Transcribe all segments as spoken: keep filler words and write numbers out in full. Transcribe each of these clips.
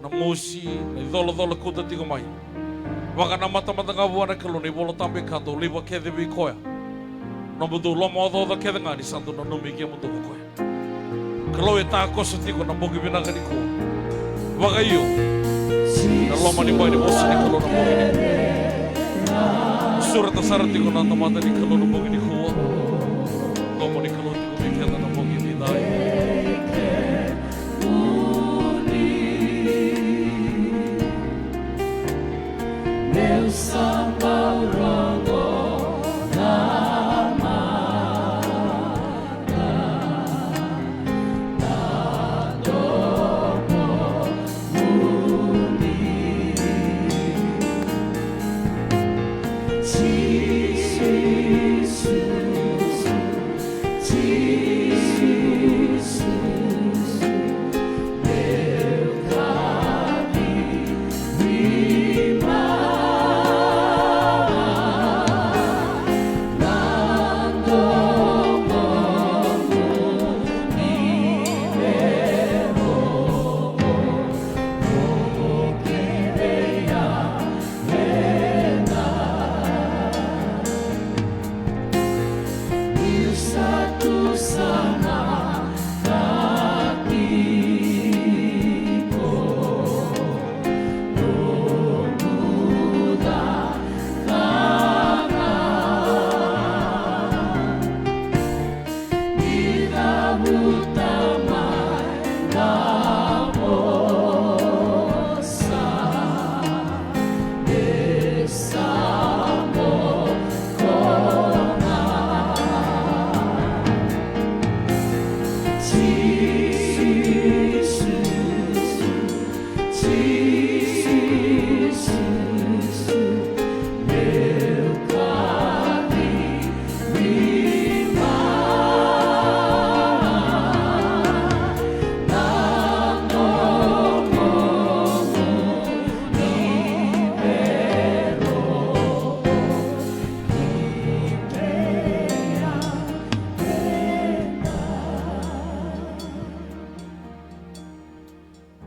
na mosi, na icolacola kauta tiko mai. Vakanamata mada ga vua na Kalou na iVola Tabu e kaya, dou laiva kece vei koya. Nomudou lomaocaoca kece ga ni sa dou nanumi kemudou ko koya. Kalou e takoso tiko na bogi vinaka nikua. Vakaio na loma ni bai ni vosa ni Kalou na bogi nikua. Sureta sara tiko na tamata ni Kalou na bogi nikua. Loma ni Kalou tiko vei keda na bogi nidai.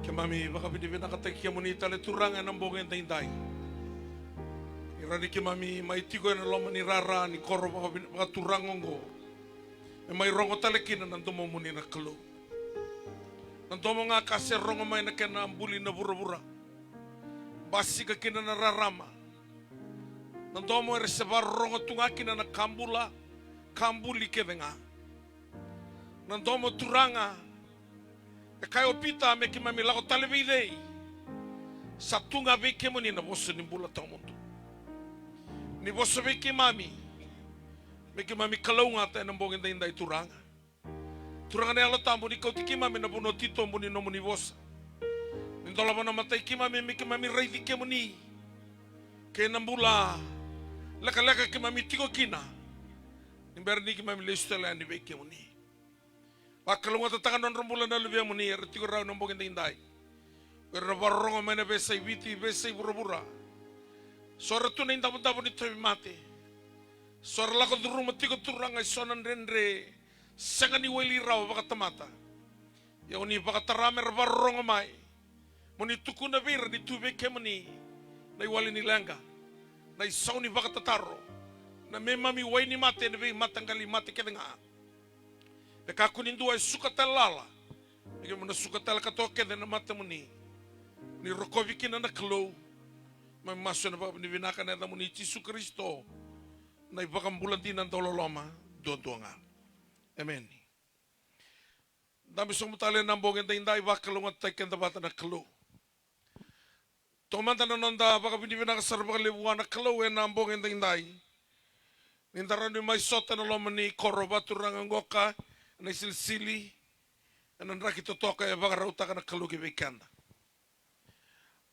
Keimami vakavinavinakataki kemuni tale Turaga ena bogi edaidai. Ni rawa ni keimami mai tiko ena loma ni rara ni koro vakavi-, vakaturaga oqo. Me mai rogo tale kina na domomuni na Kalou. Na domo ga ka se rogo mai na kena buli na vuravura. Basika kina na rarama. Na domo era se vakarorogo tu ga kina na ka bula, ka buli kece ga. Na domo Turaga, e kaya o Pita me keimami lako tale vei cei? Sa tu ga vei kemuni na vosa ni bula tawamudu. Ni vosa vei keimami, me keimami kalougata ena bogi edaidai Turaga. Turaga na Yalo Tabu ni kauti keimami na vanua titobu ni nomuni vosa. Ni dolava na matai keimami me keimami raici kemuni. Kei na bula lekaleka keimami tiko kina. Ni bera ni keimami lesu tale yani vei kemuni. Vakalougatataka na nodra bula na luvemuni era tiko rawa ena bogi edaidai. Era vakarorogo mai na veiyasai Viti, veiyasai vuravura. So era tu na idavodavo ni tauvimate. So era lako curuma tiko Turaga eso na dredre. Sega ni wili rawa vakatamata. Ia o ni vakatara me ra vakarorogo mai. Mo ni tukuna vei ira ni tu vei kemuni na iwali ni leqa, na isau ni vakatataro, na meimami wai ni mate ena veimataqali mate kece ga. E kakua ni dua e suka tale lala, me keimami na suka tale katoa kece ena matamuni. Ni rokovi kina na Kalou. Keimami masu ena vakavinavinaka ena yacamuni Jisu Karisito, na iVakabula dina dauloloma duadua ga. Emeni. Dabe sobu tale ena bogi edaidai, vakalougatataki keda vata na Kalou. Taumada na noda vakavinavinaka sara vakalevu vua na Kalou ena bogi edaidai. Ni da rawa ni mai sota ena loma ni koro vakaturaga oqo ka, ena isilisili, ena draki totoka e vakarautaka na Kalou ki vei keda.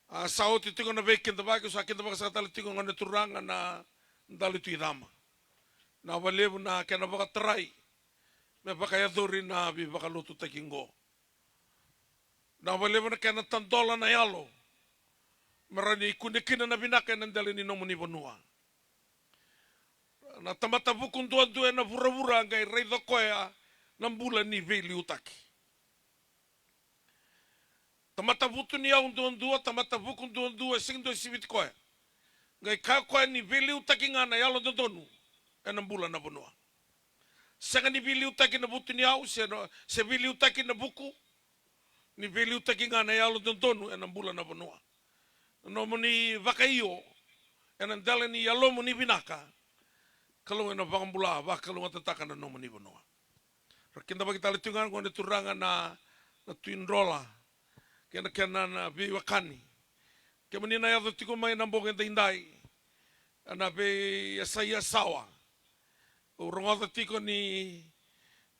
A, sa oti tiko na veikidavaki, sa kidavaka saka tale tiko gone turaga na Dalitui Cama. Vinaka vakalevu na kena vakatarai me vakayacori na veivakalotutaki oqo. Vinaka vakalevu na kena tadola na yalo me rawa ni kune kina na vinaka ena dela ni nomuni vanua. Na tamata vuku duadua ena vuravura qai raica o koya na bula ni veiliutaki. Tamata vutuniyau duadua, tamata vuku duadua, e sega ni dua e siviti koya. Qai kaya o koya ni veiliutaki ga na yalododonu ena bula na vanua. Sega ni veiliutaki na vutuniyau, se na, se veiliutaki na vuku, ni veiliutaki ga na yalododonu ena bula na vanua. Na nomuni vakaio ena dela ni yalomuni vinaka, Kalou ena vakabula, vakalougatataka na nomuni vanua. Ra kidavaki tale tiko ga na gone turaga na, na Tui Drola kei na kena na veiwekani. Kemuni na yaco tiko mai na bogi edaidai, na veiyasai Yasawa. Au rogoca tiko ni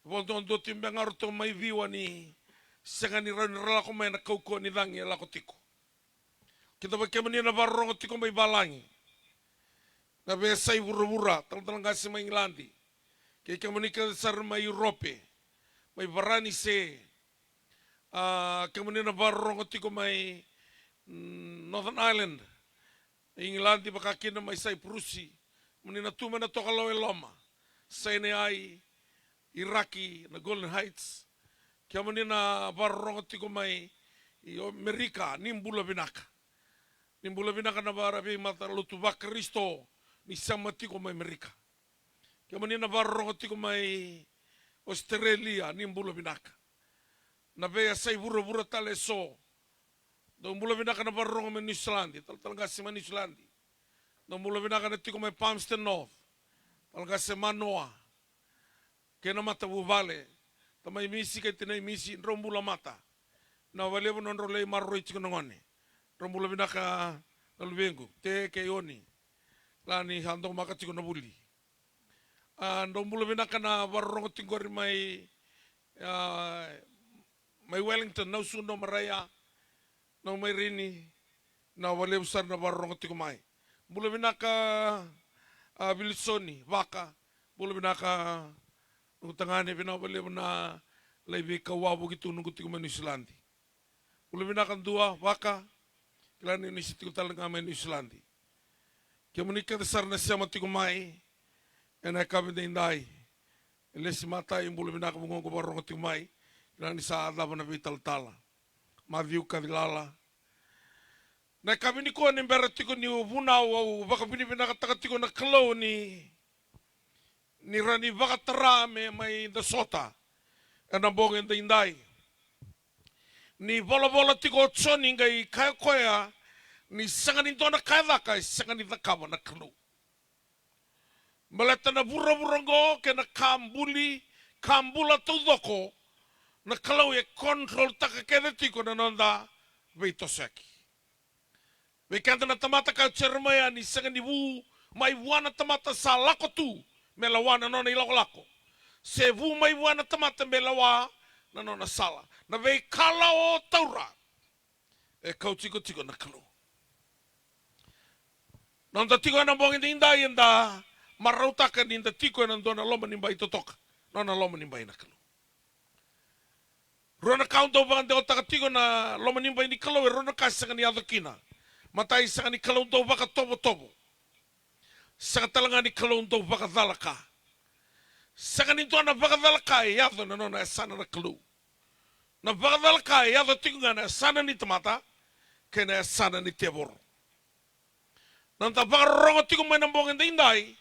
vodododo tiko beka ga ratou mai Viwa ni sega ni rawa ni ra lako mai na kaukauwa ni cagi e lako tiko. Kidavaki kemuni na vakarorogo tiko mai valagi, na veiyasai vuravura, talatala qase mai Igiladi, kei kemuni kece sara mai Urope, mai Varanise, a, kemuni na vakarorogo tiko mai, mm, Northern Ireland, Igiladi, vaka kina mai Saipurusi, kemuni na tu mai na Tokalau e Loma, Sinai, Iraki, na Golan Heights. Kemuni na vakarorogo tiko mai i Amerika, ni bula vinaka. Ni bula vinaka na vara veimatalotu vaKarisito ni sema tiko mai Amerika. Kemuni na vakarorogo tiko mai Australia, ni bula vinaka. Na veiyasai vuravura tale eso. Dou bula vinaka na vakarorogo mai Niusiladi, talatala qase mai Niusiladi. Dou bula vinaka na tiko mai Palmerston North, talatala qase Manoa, kei na matavuvale, tamai Misi kei tinai Misi, drau bula mata. Vinaka vakalevu na nodrau lai maroroi tiko na gone. Drau bula vinaka na luvequ, Te kei Oni. Kila ni sa domaka tiko na vuli. A, drau bula vinaka na vakarorogo tiko qori mai, a, mai Wellington, Nausua, Naumaraia, Naumairini, vinaka vakalevu sara na vakarorogo tiko mai. Bula vinaka, a, Vilisoni, Vaka, bula vinaka, noqu tagane, vinaka vakalevu na lai veikau wavoki tu noqu tiko mai Niusiladi. Bula vinaka dua, Vaka, kila ni ni se tiko tale ga mai Niusiladi. Kemuni kece sara na sema tiko mai ena yakavi edaidai. E Lesi Matai, bula vinaka vugoqu vakarorogo tiko mai. Kila ni sa cava na veitalatala. Maciu Kacilala. Na yakavi nikua ni bera tiko niu vunau, au vakavinavinakataka tiko na Kalou ni ni rawa ni vakatara me mai da sota ena bogi edaidai. Ni volavola tiko o Joni qai kaya o koya ni sega ni dua na ka e caka e sega ni cakava na Kalou. Baleta na vuravura oqo kei na ka buli, ka bula taucoko, na Kalou e control-taka kece tiko na noda veitosoyaki. Vei keda na tamata, kaya o Jeremaia ni sega ni vu mai vua na tamata sa lako tu me lawa na nona ilakolako, se vu mai vua na tamata me lawa na nona sala. Na veika o taura e kau tikotiko na Kalou. Noda tiko ena bogi edaidai, eda marautaka ni da tiko ena dua na loma ni bai totoka, nona loma ni bai na Kalou. Rua na ka au dau vakadewataka tiko na loma ni bai ni Kalou, e rua na ka sega ni yaco kina. Matai, sega ni Kalou dau vakatovotovo. Sega tale ga ni Kalou dau vakacalaka. Sega ni dua na vakacalaka e yaco ena nona yasana na Kalou. Na vakacalaka e yaco tiko ga ena yasana ni tamata kei na yasana ni tevoro. Na noda vakarorogo tiko mai na bogi edaidai,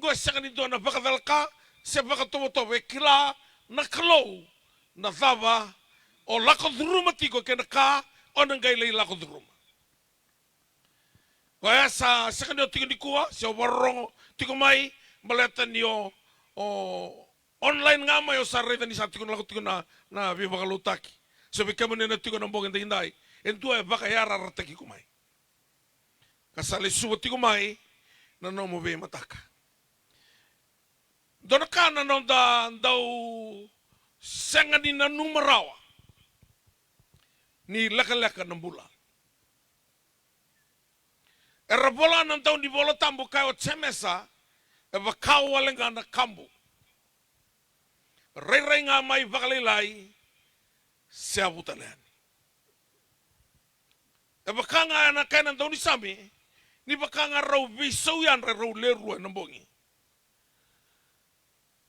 qo e sega ni dua na vakacalaka se vakatovotovo, e kila na Kalou na cava o lako curuma tiko kei na ka o na qai lai lako curuma. Koya sa sega ni o tiko nikua, se o vakarorogo tiko mai baleta ni o, o online ga mai, o sa raica ni sa tiko na lako tiko na, na veivakaloutaki. So vei kemuni na tiko na bogi edaidai, e dua e vakayarayarataki iko mai. Ka sa lesuva tiko mai na nomu veimataka. Dua na ka na noda dau sega ni nanuma rawa ni lekaleka na bula. Era vola na dau ni Vola Tabu, kaya o Jemesa, e vaka wale ga na kabu. Rairai ga mai vakalailai, se yavu tale yani. E vaka ga na kena daunisame, ni vaka ga rau veisau yadra, rau le rua ena bogi.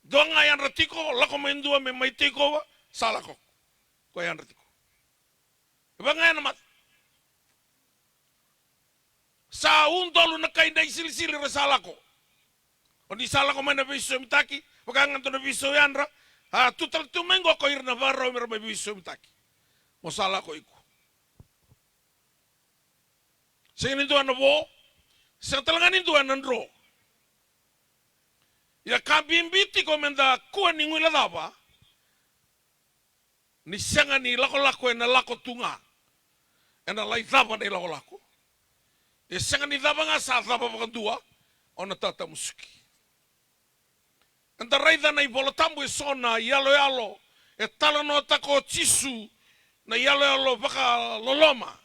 Dua ga yadra tiko, lako mai dua me mai take over, sa lako. Ko yadra tiko. E vaka ga ena mata. Sa udolu na kai na isilisili ra sa lako. O ni sa lako mai na veisosomitaki, vaka ga dua na veisau yadra, a tu tale tu mai qo ko ira na vakarau me ra mai veisosomitaki. Mo sa lako iko. Sega ni dua na vo, sega tale ga ni dua na dro. Ia ka bibi tiko me da kua ni guilecava, ni sega ni lakolako ena lako tu ga. Ena lai cava na ilakolako. E sega ni cava ga sa cava vakadua, o na tatamusuki. Eda raica na iVola Tabu eso na iyaloyalo e talanoataka o Jisu, na iyaloyalo vakaloloma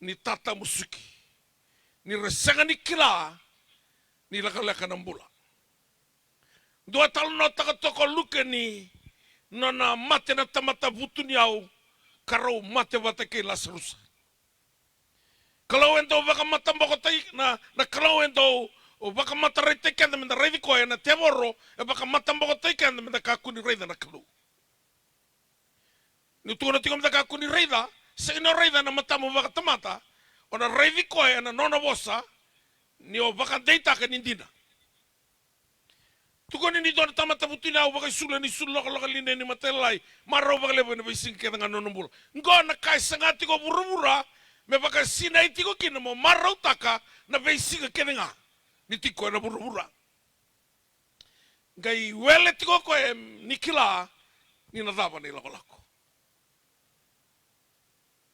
ni tatamusuki, ni ra sega ni kila ni lekaleka na bula. Dua e talanoataka toka o Luke ni nona mate na tamata vutuniyau, ka rau mate vata kei Lasarusa. Kalou e dau vakamatabokotaki, na, na Kalou e dau vakamataraitaki keda me da raici koya, na tevoro e vakamatabokotaki keda me da kakua ni raica na Kalou. Niu tukuna tiko me da kakua ni raica, sega ni o raica ena matamu vakatamata, o na raici koya ena nona vosa, ni o vakadeitaka ni dina. Tukuni ni dua na tamata vutuniyau vakaisulu ena isulu lokalokaliga ni matailalai, marau vakalevu ena veisiga kece ga na nona bula. Qo na ka e saga tiko o vuravura me vakasinai tiko kina mo marautaka na veisiga kece ga ni tiko ena vuravura. Qai wele tiko o koya ni kila ni na cava na ilakolako.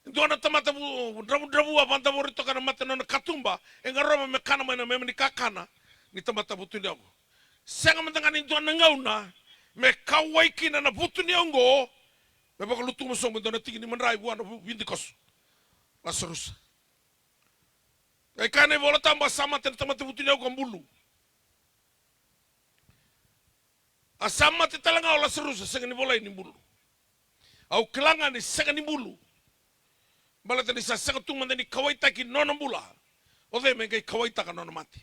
Dua na tamata vu-, dravudravua, vakadavori toka na mata na nona katuba, e qarova me kana mai na meme ni kakana ni tamata vutuniyau. Sega mada ga ni dua na gauna me kauwai kina na vutuniyau oqo, me vakalutuma sobu e dua na tiki ni madrai vua na vu-, vidikoso. Lasarusa. Qai kaya na iVola Tabu, a sa mate na tamata vutuniyau ka bulu. A sa mate tale ga o Lasarusa, sega ni volai ni bulu. Au kila ga ni sega ni bulu. Baleta ni sa sega tu mada ni kauwaitaki nona bula, o cei me qai kauwaitaka nona mate?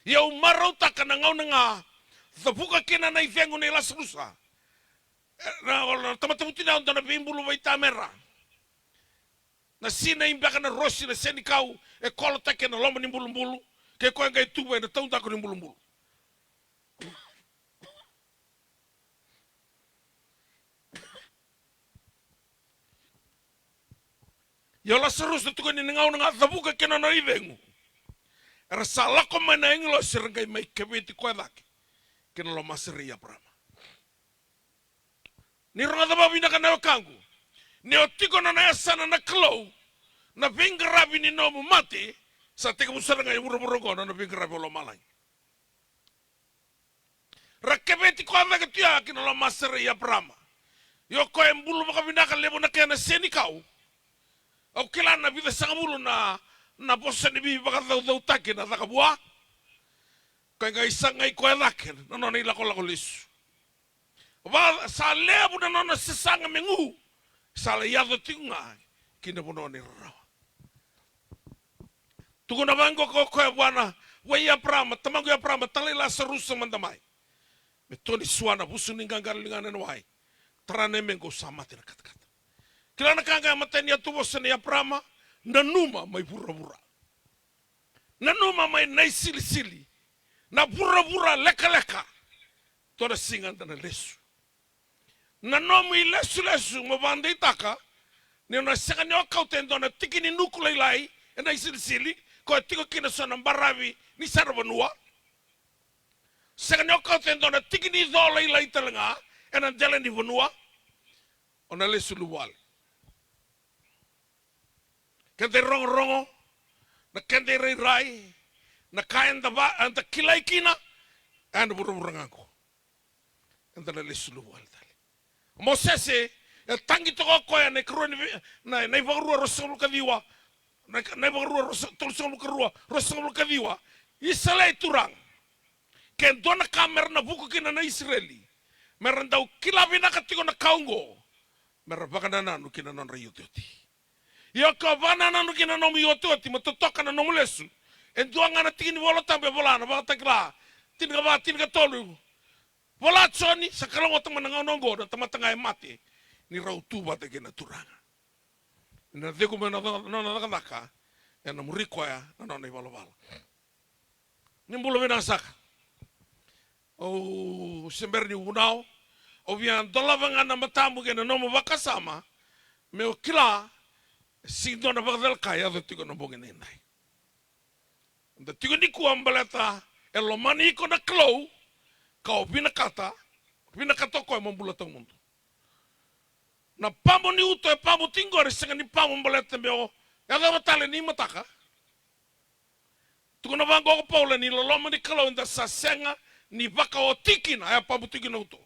Ia au marautaka na gauna ga cavuka kina na icegu nei Lasarusa. E, na, na tamata vutuniyau dua na veibulu vaitamera. Na sinai beka na rosi na senikau e kolotaki ena loma ni bulubulu, kei koya qai tuva ena taudaku ni bulubulu. Ia o Lasarusa tukuni ni gauna ga cavuka kina na icegu, era sa lako mai na agilosi, era qai mai keveti koya cake kina lomasere i Eparama. Ni rogoca vakavinaka na wekaqu, ni o tiko na nona yasana na Kalou, na veiqaravi ni nomu mate sa tekivu sara ga e vuravura oqo, na nona veiqaravi o lomalagi. Ra keveti koya cake tu ya ki na lomasere i Eparama. Io, koya e bulu vakavinaka, levu na kena senikau. Au kila na vica sagavulu na, na vosa ni veivakacaucautaki na Cakavua. Koya qai sagai koya cake na nona ilakolako lesu. Va, sa levu na nona sasaga me gu, sa lai yaco tiko ga ki na vanua ni rarawa. Tukuna vaqo ko koya vua na, vua i Eparama, tamaqu Eparama, talai Lasarusa mada mai. Me to ni sua na vusu ni qaqara ligana ena wai. Tara na yame qo, sa mate na katakata. Kila na ka ga e matai ni yatu vosa nei Eparama, nanuma mai vuravura. Nanuma mai na isilisili, na vuravura lekaleka. Dua na siga eda na lesu. Na nomu ilesulesu mo vakadeitaka ni o na sega ni o kauta e dua na tiki ni nuku lailai ena isilisili, ko e tiko kina so na baravi ni saravanua. Sega ni o kauta e dua na tiki ni co lailai tale ga ena dela ni vanua. O na lesu luvawale. Keda irogorogo, na keda irairai, na ka eda va, eda kilai kina, ena vuravura ga qo. Eda na lesu luvawale tale. O Mosese, e tagi toka o koya na ikarua ni vei-, na, na iVakarua ruasagavulu ka ciwa, na, na iVakarua ruasa-, tolusagavulu ka rua, ruasagavulu ka ciwa. Isa e Turaga, ke dua na ka mera na vuku kina na Isireli, mera dau kila vinaka tiko na ka oqo, mera vakanananu ki na nodra iotioti. Ia ke o vakanananu ki na nomu iotioti mo totoka na nomu lesu, e dua ga na tiki ni Vola Tabu e vola na Vakatakila tinikava, tinikatolu. Vola Joni, sa kalougata mai na gauna oqo na tamata ga e mate ni rau tu vata kei na Turaga. Ena cegu mai na nona cakacaka, ena muri koya na nona ivalavala. Ni bula vinaka saka. Au se bera ni vunau, au via dolava ga na matamu kei na nomu vakasama, meu kila e sega ni dua na vakacalaka e yaco tiko na bogi daidai. Da tiko nikua baleta e lomani iko na Kalou, ka o vinakata, vinakata o koya mo bula tawamudu. Na pamu ni uto e pamu tiko qori, sega ni pamu baleta me o yacova tale ni mataka. Tukuna vaqo ko Paula ni loloma ni Kalou eda sa sega ni vakaoti kina, e pamu tiko na uto.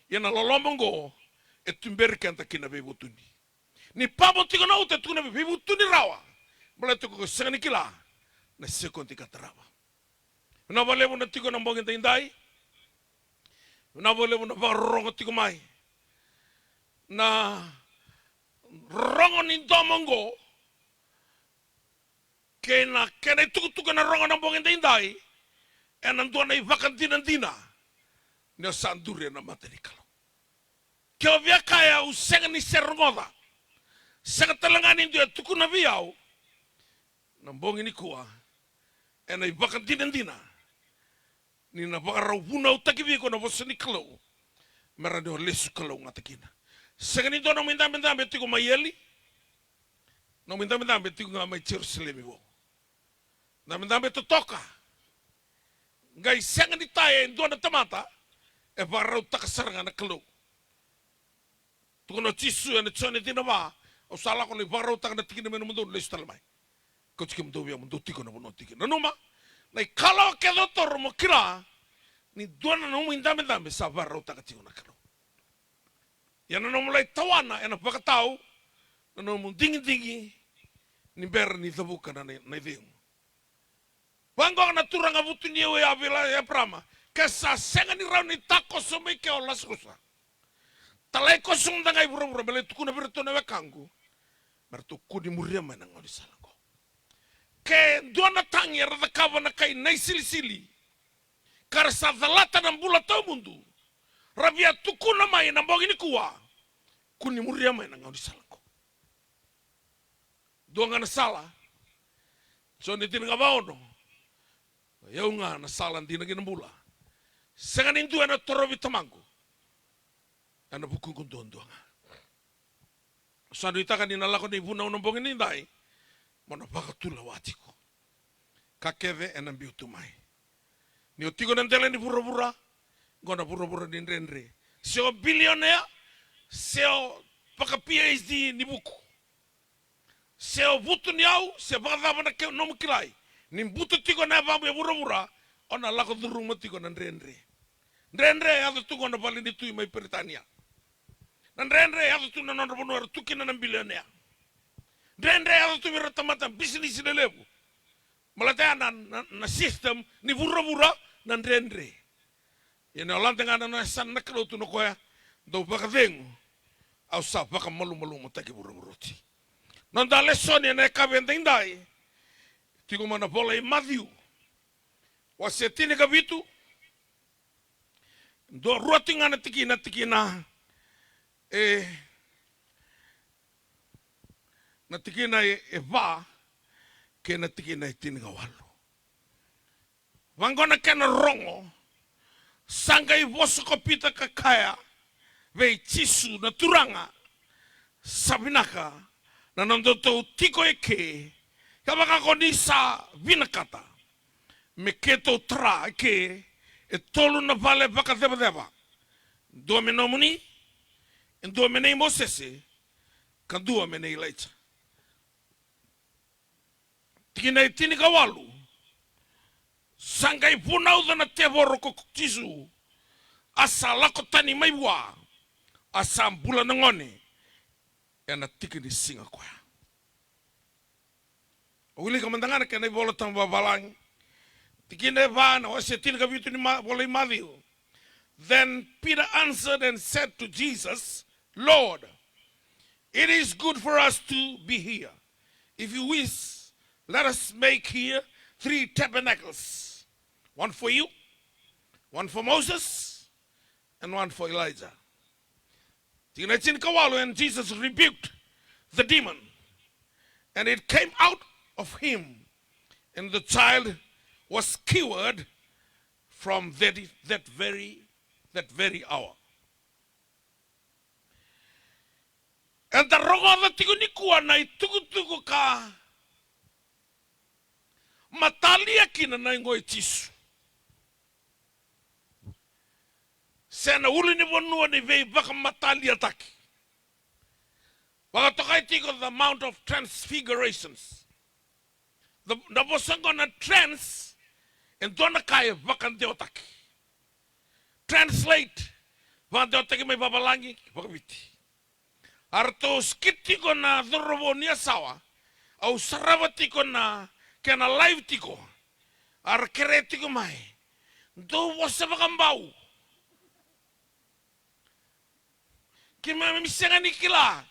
Ia na loloma oqo e tuberi keda ki na veivutuni. Ni pamu tiko na uto e tukuna veivutuni rawa. Baleta ko sega ni kila na sekodi ka tarava. Vinaka vakalevu na tiko na bogi daidai. Vinaka vakalevu na vakarorogo tiko mai. Na rorogo ni domo oqo kei na kena itukutuku ena rogo na bogi daidai, ena dua na ivakadinadina ni o sa duri ena mata ni Kalou. Ke o via kaya au sega ni se rogoca, sega tale ga ni dua e tukuna vei au, na bogi nikua ena ivakadinadina ni na vakarau vunautaki vei iko na vosa ni Kalou, me rawa ni o lesu kalougata kina. Sega ni dua nomu idabedabe tiko mai eli, nomu idabedabe tiko ga mai Jerusalemi vou. Dabedabe totoka. Qai sega ni taya e dua na tamata e vakarautaka sara ga na Kalou. Tukuna o Jisu ena Joni tinava, au sa lako lai vakarautaka na tikina me nomudou ni lesu tale mai. Kauti kemudou vei au mo dou tiko na vanua tiko. Nanuma, na ikalawa kece o toro mo kila ni dua na nomu idabedabe sa vakarautaka tiko na Kalou. Ia na nomu lai tawana ena vakatau na nomu digidigi ni bera ni cavuka na, na, na icegu. Vaqo na Turaga vutuniyau e Eparama, ke sa sega ni rawa ni takoso mai ke o Lasarusa, talai koso mada ga i vuravura me lai tukuna vei iratou na wekaqu, me ratou kua ni muria mai na gaunisala oqo. Ke dua na tagi era cakava na kai Naisilisili, ka ra sa calata na bula tawamudu, ra via tukuna mai na bogi nikua, kua ni muria mai na gaunisala oqo. Dua ga na sala. Joni tinikava ono. O yau ga na sala, dina kei na bula. Sega ni dua ena torovi Tamaqu ena vukuqu duadua ga. Sa nuitaka ni na lako ni vunau na bogi nidai, mo na vakatulewa tiko. Ka kece ena biu tu mai. Ni o tiko na dela ni vuravura, qo na vuravura ni dredre. Se o bilionea, se o vaka P H D ni vuku. Se o vutuniyau, se vakacava na ke nomu kilai. Ni buta tiko na yavamu e vuravura, o na lako curuma tiko na dredre. Dredre e yaco tu qo na vale ni tui mai Peritania. Na dredre e yaco tu na nodra vanua era tu kina na bilionea. Dredre e yaco tu vei ira tamata bisinisi lelevu. Baleta ya na, na, na system ni vuravura na dredre. Ia ni o lade ga na nona yasana na Kalou, tukuna o koya, dou vakacegu, au sa vakamalumalumutaki vuravura oti. Noda lesoni ena yakavi edaidai, tiko mai na vola i Maciu, wase tinikavitu, dua, rua tiko ga na tikina, tikina e, na tikina e, e va kei na tikina e tinikawalu. Vaqo na kena rogo. Sa qai vosa ko Pita ka kaya vei Jisu, na Turaga, sa vinaka na nodatou tiko eke, kevaka ko ni sa vinakata, me keitou tara eke e tolu na vale vakacevaceva, dua me nomuni, e dua me nei Mosese, ka dua me nei Ilaija. Tikina e tinikawalu. Sa qai vunauca na tevoro ko Jisu, a sa lako tani mai vua, a sa bula na gone ena tiki ni siga koya. Au wilika mada ga na kena iVola Tabu vavalagi. Tikina e va na wase tinikavitu ni Ma-, vola i Maciu. Then Peter answered and said to Jesus, Lord, it is good for us to be here. If you wish, let us make here three tabernacles, one for you, one for Moses, and one for Elijah. Tikina e tinikawalu, and Jesus rebuked the demon, And it came out of him, and the child was cured from that, that very, that very hour. Eda rogoca tiko nikua na itukutuku ka matalia kina na yago i Jisu. Se na ulunivanua ni veivakamataliataki. Vakatokai tiko the Mount of Transfigurations. The, na vosa qo na trans, e dua na ka e vakadewataki. Translate, vakadewataki mai vavalagi, vakaviti. A ratou skit tiko na cauravou ni yasawa, au sarava tiko na kena live tiko. A ra kerea tiko mai. Dou vosa vakabau. Keimami sega ni kila.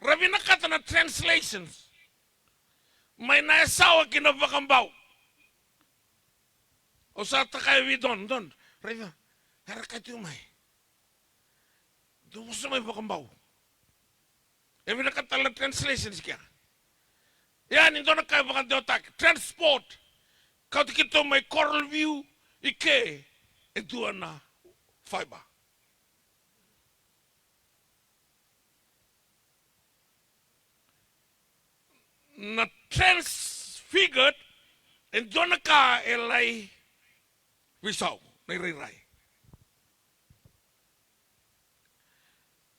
Ra vinakata na translations. Mai na yasawa ki na vakabau. Au sa takaya vei Don, Don, raica. Era kaya tiko mai. Dou vosa mai vakabau. E vinakata tale na translations kea. Ia ni dua na ka e vakadewataki. Transport. Kauti keitou mai Coral View i ke e dua na fiber. Na transfigured, e dua na ka e lai veisau, na irairai.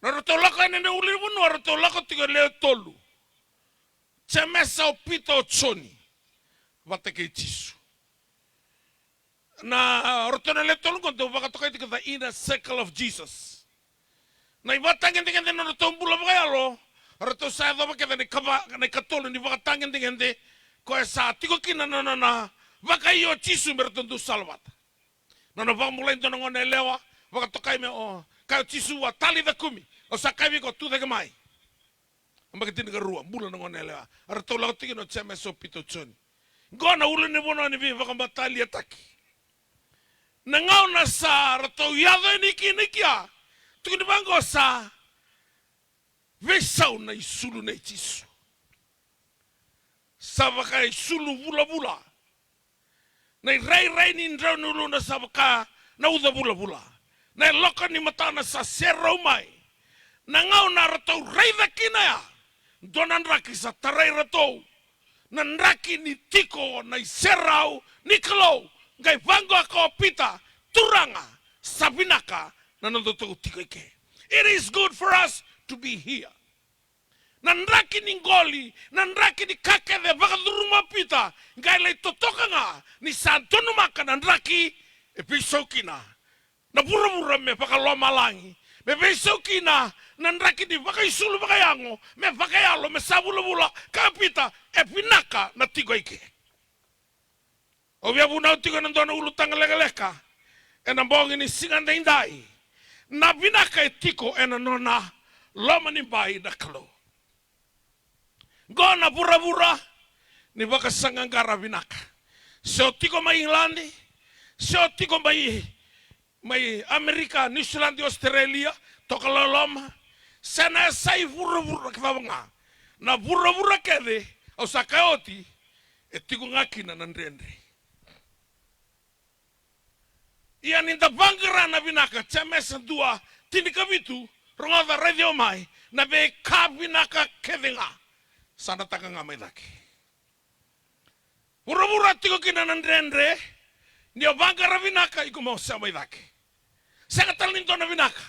Na ratou lako yani na ulunivanua, ratou lako tiko e lewe tolu. Jemesa, o Pita, o Joni. Vata kei Jisu. Na, o ratou na lewe tolu qo dau vakatokai tiko the inner circle of Jesus. Na ivakatagedegede na nodratou bula vakayalo, o ratou sa yacova kece na ikava, na ikatolu ni vakatagedegede, koya sa tiko kina na nona vakaio o Jisu me ratou dau sala vata. Na nona vakabulai dua na gone yalewa, vakatokai me o, kaya o Jisu vua, Talitha kumi, au sa kaya vei iko, tu cake mai. Yabaki tinikarua, bula na gone yalewa. A ratou lako tiko kina o Jemesa, o Pita, o Joni. Qo na ulunivanua ni veivakamataliataki. Na gauna sa ratou yaco yani kina i kea, tukuni vaqo sa veisau na isulu nei Jisu. Sa vakaisulu vulavula. Na irairai ni drau ni uluna sa vaka na uca vulavula. Na yaloka ni matana sa serau mai. Na gauna ratou raica kina ya, dua na draki sa tarai ratou. Na draki ni tiko na iserau ni Kalou. Qai vaqo o Pita, Turaga, sa vinaka na nodatou tiko i ke. It is good for us to be here. Na draki ni qoli, na draki ni ka kece e vakacuruma o Pita, qai lai totoka ga ni sa donumaka na draki e veisau kina na vuravura me vakalomalagi, me veisau kina na draki ni vakaisulu vakayago me vakayalo, me sa vulavula, kaya o Pita, e vinaka na tiko i ke. Au via vunau tiko ena dua na ulutaga lekaleka ena bogi ni siga daidai. Na vinaka e tiko ena nona loma ni bai na Kalou. Qo na vuravura ni vakasaqaqara vinaka. Se o tiko mai Igiladi, se o tiko mai mai Amerika, Niusiladi, Ositerelia, toka loloma, se na yasai vuravura cava ga. Na vuravura kece, au sa kaya oti, e tiko ga kina na dredre. Ia ni da vaqara na vinaka, Jemesa dua, tinikavitu, rogoca, raici au mai, na veika vinaka kece ga, sa na taka ga mai cake. Vuravura tiko kina na dredre, ni o vaqara vinaka, iko mo sema i cake. Sega tale ni dua na vinaka.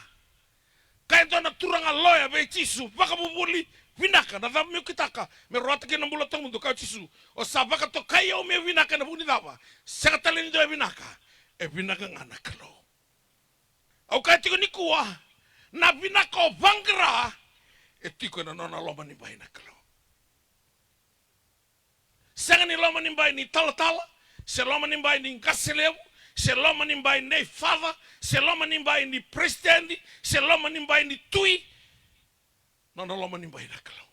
Kaya e dua na turaga loya vei Jisu, vakavuvuli, vinaka, na cava meu kitaka, meu rawata kina na bula tawamudu, kaya o Jisu, o sa vakatokai au meu vinaka ena vuku ni cava, sega tale ni dua e vinaka, e vinaka ga na Kalou. Au kaya tiko nikua, na vinaka o vaqara, e tiko ena nona loma ni bai na Kalou. Sega ni loma ni bai ni talatala, se loma ni bai ni qase levu, se loma ni bai ni father, se loma ni bai ni president, se loma ni bai ni tui. Nona loma ni bai na Kalou.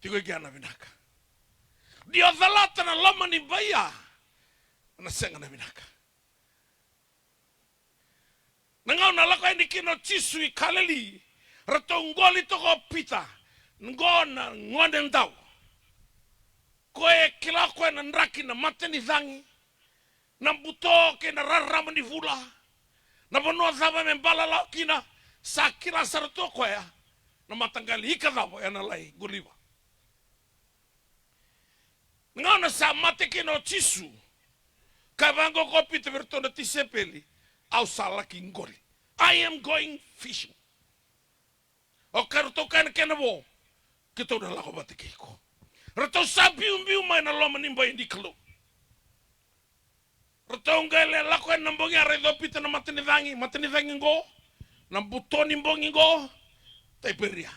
Tiko i kea na vinaka. Ni o calata na loma ni bai ya, na sega na vinaka. Na gauna lako yani kina o Jisu i Kaleli, ratou qoli toka o Pita, Qo na gone dau. Koya e kila o koya na draki, na matanicagi, na buto kei na rarama ni vula, na vanua cava me balalawa kina, sa kila sara tu o koya na mataqali ika cava ena lai qoliva. Na gauna sa mate kina o Jisu, kaya vaqo ko Pita vei iratou na tisaipeli, au sa laki qoli. I am going fishing. O kei ratou kaya na kena vo, keitou na lako vata kei iko. Ratou sa biubiu mai na loma ni bai ni Kalou. Ratou qai lai lako yani na bogi, a raica o Pita na matanicagi, matanicagi qo, na buto ni bogi qo, Taiperia.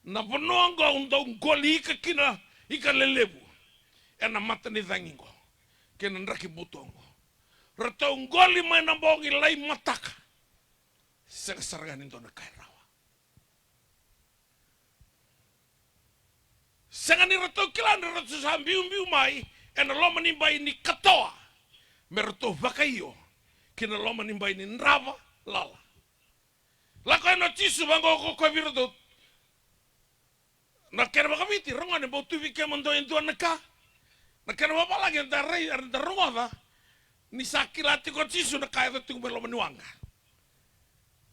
Na vanua qo au dau qoli ika kina, ika lelevu, ena matanicagi qo kei na draki buto qo. Ratou qoli mai na bogi lai mataka. Sega sara ga ni dua na ka e rawa. Sega ni ratou kila ni ratou sa biubiu mai ena loma ni bai ni Katoa, me ratou vakaio ki na loma ni bai ni Drava Lala. Lako yani o Jisu, vaqo ko koya vei iratou. Na kena vakaviti, ragone, bau tu vei kemudou e dua na ka. Na kena vavalagi eda rai, eda rogoca ni sa kila tiko o Jisu na ka e yaco tiko mai loma ni waqa.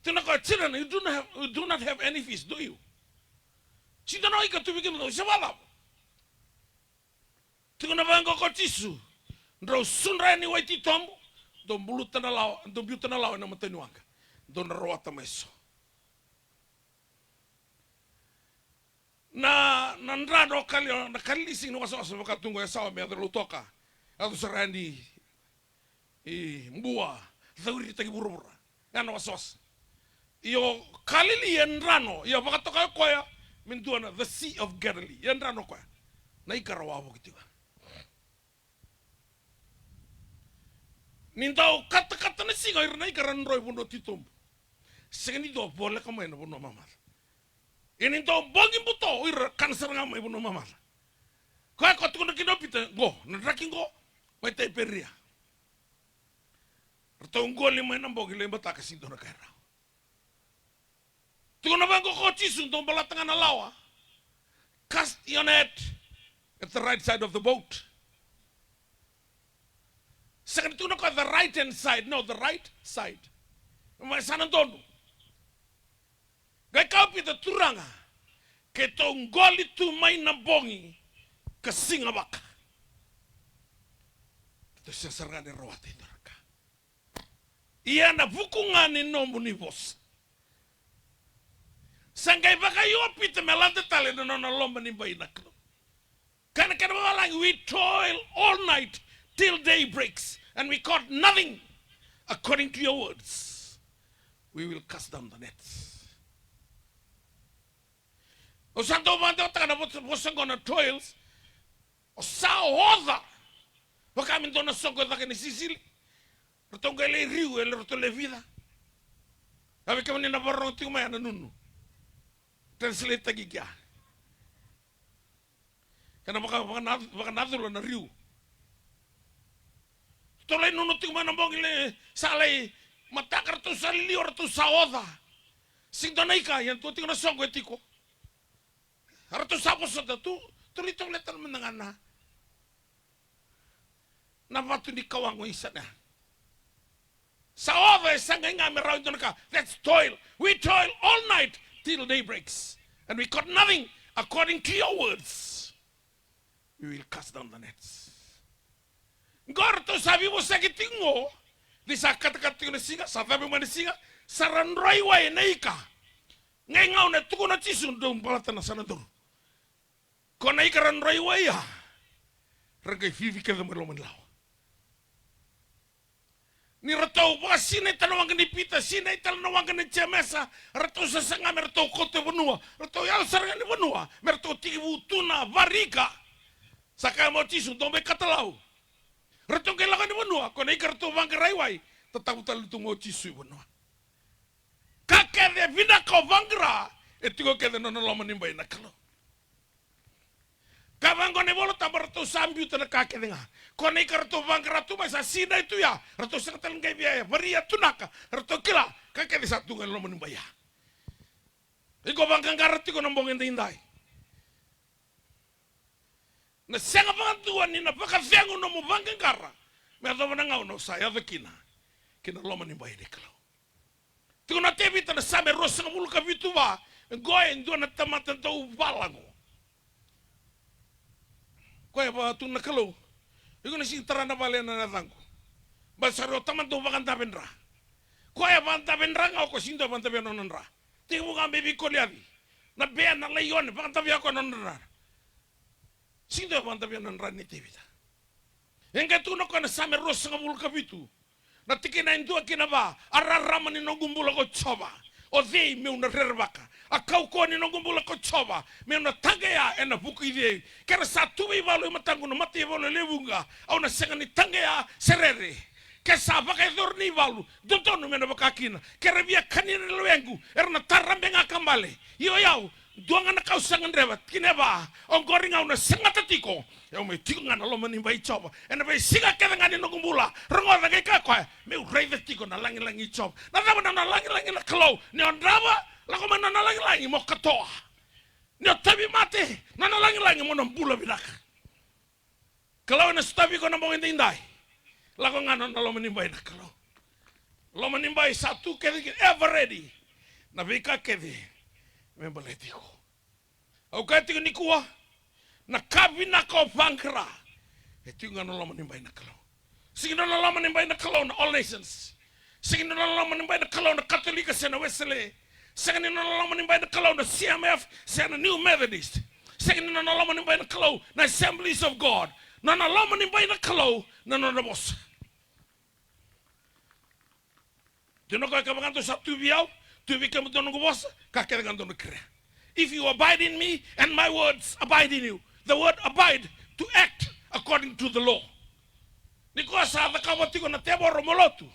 Tukuna o koya, "Children, you do not have, you do not have any fish, do you?" "Sega ni dua na ika tu vei kemudou, se vakacava?" Tukuna vaqo ko Jisu, "Drau sudra yani i wai titobu, dou buluta na lawa, dou biuta na lawa ena mataniwaqa, dou na rawata mai so." Na, na drano o Kali-, na Kalili, sega ni wasawasa vaka tu qo, e sawa me yaco Lautoka, yaco sara yani i Bua, cauritaki vuravura. Ya na wasawasa. Io, Kalili e drano, ia vakatokai koya me dua na the Sea of Galilee. E drano koya. Na ika ra wavoki tiko. Ni dau katakata na siga, ira na ika ra dro i vanua titobu. Sega ni dua voleka mai na vanua mamaca. Ia ni dau bogi buto, o ira kana sara ga mai vanua mamaca. Koya ko tukuna kina o Pita, qo, na draki qo, mai Taiperia. Ratou qoli mai na bogi lai mataka, sega ni dua na ka e rawa. Tukuna vaqo ko Jisu, dou balata ga na lawa. Cast your net at the right side of the boat. Sega ni tukuna ko the right hand side, no, the right side. Mai sa na donu. Qai kaya o Pita, "Turaga, keitou qoli tu mai na bogi ka siga vaka. Keitou sega sara ga ni rawata e dua na ka. Ia na vuku ga ni nomuni vosa." Sa qai vakaio o Pita me lade tale na nona loma ni bai na Kalou. Kaya na kena vavalagi, "We toil all night till day breaks, and we caught nothing. According to your words, we will cast down the nets." Au sa dau vakadewataka na vosa, vosa qo na toils. O sa oca. Vaka me dua na soqo e caka ni sisili. Ratou qai lai riu, e ratou lai vica. A vei kemuni na vakarorogo tiko mai, a na nunu. Translate-taki kea. Ena vaka, vakana-, vakanacula na riu. Ratou lai nunu tiko mai na bogi, lai sa lai mataka, ratou sa liwa, ratou sa oca. Sega ni dua na ika, ia dua tiko na soqo e tiko. Ratou sa vosota tu, tu, ratou leta mada ga na, na vatu ni kawago i sana. Sa oca, e sa qai ga me rawa e dua na ka. That's toil. We toil all night till day breaks, and we caught nothing. According to your words, we will cast down the nets. Qo ratou sa veivosaki tiko qo, ni sa katakata tiko na siga, sa cabe mai na siga, sa ra dro i wai na ika. Qai gauna e tukuna o Jisu, "Dou balata na sana donu." Ko na ika ra dro i wai ya, ra qai vivi kece mai loma ni lawa. Ni ratou vakasinai tale na waqa nei Pita, sinai tale na waqa nei Jemesa, ratou sasaga me ratou kauta e vanua, ratou yaco sara ga ni vanua, me ratou tekivu tu na vari ika. Sa kaya mai o Jisu, "Dou mai katalau." Ratou qai lako ni vanua, ko na ika ratou vaqara i wai, tatavu tale tu ga o Jisu i vanua. Ka kece vinaka o vaqara, e tiko kece na nona loma ni bai na Kalou. Ka vaqo na iVola Tabu, ratou sa biuta na ka kece ga. Ko na ika ratou vaqara tu mai sa sinai tu ya, ratou sega tale ni qai via varia tu naka, ratou kila, ka kece sa tu ga e loma ni bai ya. Iko vaqaqara tiko na bogi edaidai. Na sega vakadua ni na vakacegu nomu vaqaqara me yacova na gauna o sa yaco kina ki na loma ni bai ni Kalou. Tukuna o Tevita na Same ruasagavulu ka vitu, va, qo e dua na tamata dau valago. Koya e vakatukuna na Kalou, iko na sega ni tara na vale ena yacaqu. Ba sa rau tamata dau vakadavedra. Koya e vakadavedra ga, o koya sega ni dau vakadavea nona dra. Tekivu ga mai vei Koliaci, na bea, na laione, vakadavea o koya nona dra. Sega ni dau vakadavea nona dra nei Tevita. E qai tukuna o koya na Same ruasagavulu ka vitu, na tikina e dua ki na va: A rarama ni noqu bula ko Jiova, o cei meu na rerevaka? A kaukauwa ni noqu bula ko Jiova, meu na taqeya ena vuku i cei? Ke ra sa tu veivalu e mataqu na mataivalu e lewe vuqa, au na sega ni taqeya se rere. Ke sa vakayacori na ivalu, dodonu me na vaka kina. Ke ra via kania na lewequ, era na tarabe ga ka bale. Ia o yau, dua ga na ka au sa gadreva, tikina e va, oqori ga au na segata tiko. Au mai tiko ga na loma ni bai i Jiova ena veisiga kece ga ni noqu bula. Rogoca, qai kaya o koya, meu raica tiko na lagilagi i Jiova. Na cava? Na nona lagilagi na Kalou. Ni o drava, lako mai na nona lagilagi mo katoa. Ni o tauvimate, na nona lagilagi mo na bula vinaka. Kalou ena sotavi iko na bogi edaidai. Lako ga na nona loma ni bai na Kalou. Loma ni bai sa tu kece kina, ever ready. Na veika kece me baleti iko. Au kaya tiko nikua, na ka vinaka o vaqara e tiko ga na loma ni bai na Kalou. Sega ni nona loma ni bai na Kalou na All Nations. Sega ni nona loma ni bai na Kalou na Katolika se na Wesele. Sega ni nona loma ni bai na Kalou na C M F se na New Methodist. Sega ni nona loma ni bai na Kalou na Assemblies of God. Nona loma ni bai na Kalou na nona vosa. Dua na ka e kaya vaka, dou sa tu vei au, tu vei kemudou na noqu vosa, ka kece ga dou na kerea. If you abide in me and my words abide in you. The word abide, to act according to the law. Ni koya sa cakava tiko na tevoro mo lotu,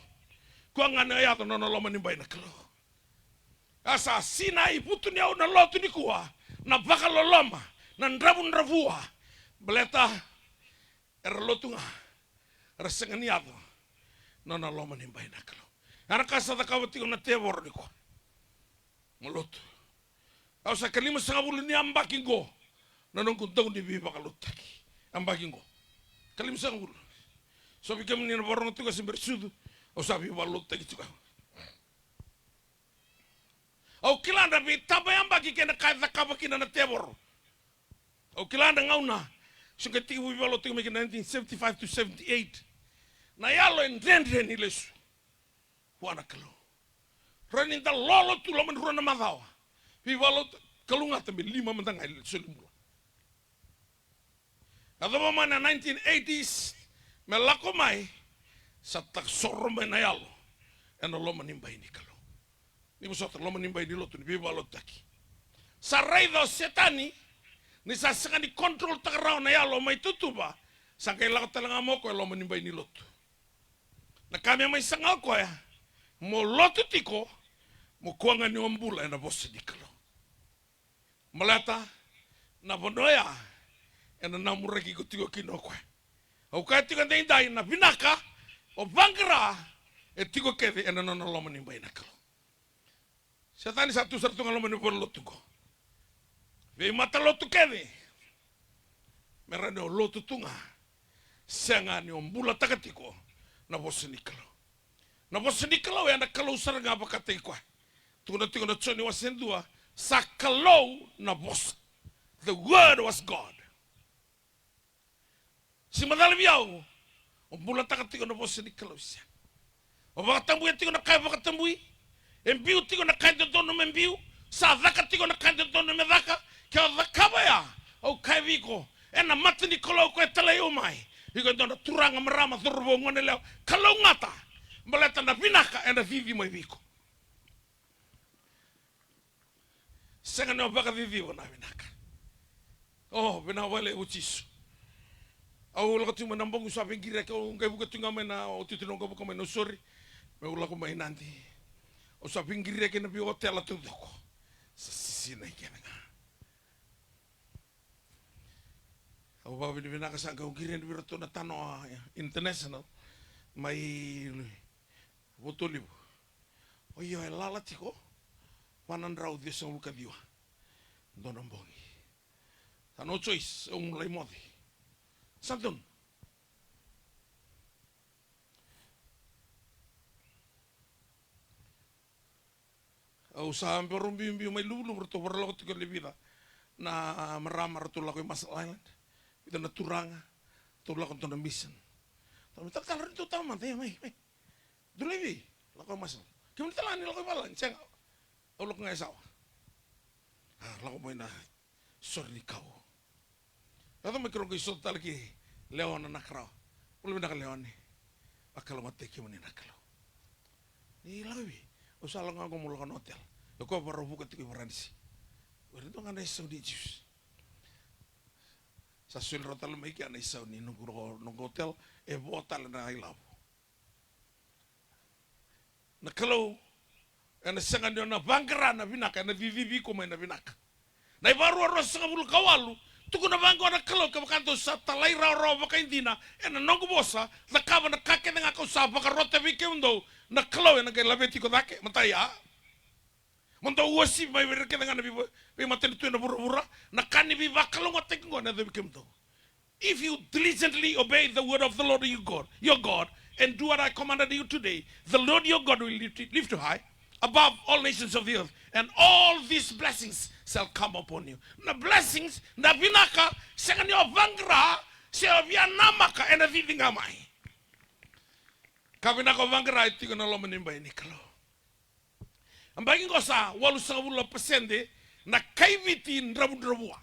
koya ga na yaco na nona loma ni bai na Kalou. A sa sinai vutuniyau na lotu nikua, na vakaloloma, na dravudravua. Baleta era lotu ga, era sega ni yaco na nona loma ni bai na Kalou. Era ka sa cakava tiko na tevoro nikua. Mo lotu. Au sa kalimasagavulu ni yabaki qo na noqu dau ni veivakalotutaki. Yabaki qo. Kalimasagavulu. So vei kemuni na vakarorogo tiko se bera sucu, au sa veivakalotutaki tiko. Au kila na veitaba yabaki kei na ka e cakava kina na tevoro. Au kila na gauna, se qai tekivu veivakalotutaki mai kina nineteen seventy-five to seventy-eight. Na yalo e dredre ni lesu vua na Kalou. Rawa ni da lolo tu loma ni rua na macawa. Veivakalotutaki, kalougata me lima mada ga e soli bula. Yacova mai na nineteen eighties me lako mai, sa takosoro mai na yalo ena loma ni bai ni Kalou. Ni vosota, loma ni bai ni lotu ni veivakalotutaki. Sa raica o Setani ni sa sega ni control-taka rawa na yalo mai tutuva, sa qai lako tale ga mai o koya e loma ni bai ni lotu. Na ka me mai saga o koya, mo lotu tiko, mo kua ga ni o bula ena vosa ni Kalou. Baleta na vanua oya ena namuraki iko tiko kina o koya. Au kaya tiko edaidai, na vinaka o vaqara e tiko kece ena nona loma ni bai na Kalou. Setani sa tu sara tu ga loma ni valenilotu qo. Veimatalotu kece me rawa ni o lotu tu ga, sega ni o bulataka tiko na vosa ni Kalou. Na vosa ni Kalou ena Kalou sara ga vakataki koya. Tukuna tiko na Joni wase dua, sa Kalou na vosa. The word was God. Se macala vei au, o bulataka tiko na vosa ni Kalou se sega? O vakatabuya tiko na ka e vakatabui? E biu tiko na ka e dodonu me biu? Sa caka tiko na ka e dodonu me caka? Ke o cakava ya, au kaya vei iko, ena mata ni Kalou ko e talai au mai, iko e dua na turaga, marama, cauravou, goneyalewa kalougata. Baleta na vinaka ena cici mai vei iko. Sega ni o vakaciciva na vinaka. O, vinaka vakalevu Jisu. Au lako tu mai na bogi, au sa veiqiriyaki, au qai vuka tu ga mai na, au tutu na, au qai vuka mai na, au sori. Meu lako mai Nadi. Au sa veiqiriyaki ena veiotela taucoko. Sa sisinai kece ga. Au vakavinavinaka, sa qai qiri yani vei iratou na Tanoa International mai Votuolivu. O io, e lala tiko va na drau ciwasagavulu ka ciwa. Dua na bogi. Sa no choice, au lai moce. Sa donu. Au sa bero biubiu mai Luvuluvu, ratou vakarau lako tiko e vica na marama, ratou lako i Marshall Island. Vica na turaga, ratou lako dua na mission. Ratou mai, talatala, ratou tau mada, ia mai, mai. Dou lai vei? Lako i Marshall. Kemuni talega ni lako i valagi? Sega. Au lako ga e Sawa. A, lako mai na sore ni kau. Yaco mai keirau qai sota tale kei Leona Nakarawa. Bula vinaka Leone. Vakalougatataki kemuni na Kalou. Ni lako vei? Au sa lako ga qo meu lako na hotel. O koya vakarau vuka tiko i Varanise. O ira dua ga na isau ni Jews. Sa soli rawa tale mai kea na isau ni noqu, noqu hotel. E vo tale na ilavo. Na Kalou ena sega ni o na vaqara na vinaka, ena cicivi iko mai na vinaka. Na iVakarua ruasagavulu ka walu, tukuna vaqo na Kalou, kevaka dou sa talairawarawa vakaidina ena noqu vosa, cakava na ka kece ga kau sa vakarota vei kemudou, na Kalou ena qai laveti iko cake. Matai, a? Mo dou uasivi mai vei ira kece ga na vei, veimatanitu ena vuravura, na ka ni veivakalougatataki oqo ena yacovi kemudou. If you diligently obey the word of the Lord your God, your God, and do what I commanded you today, the Lord your God will lift, lift you high above all nations of the earth, and all these blessings shall come upon you. Na blessings, na vinaka, sega ni o vaqara, se o via namaka, ena cici ga mai. Ka vinaka o vaqara e tiko ena loma ni bai ni Kalou. A baki qo sa walusagavulu na pasede na kaiviti dravudravua.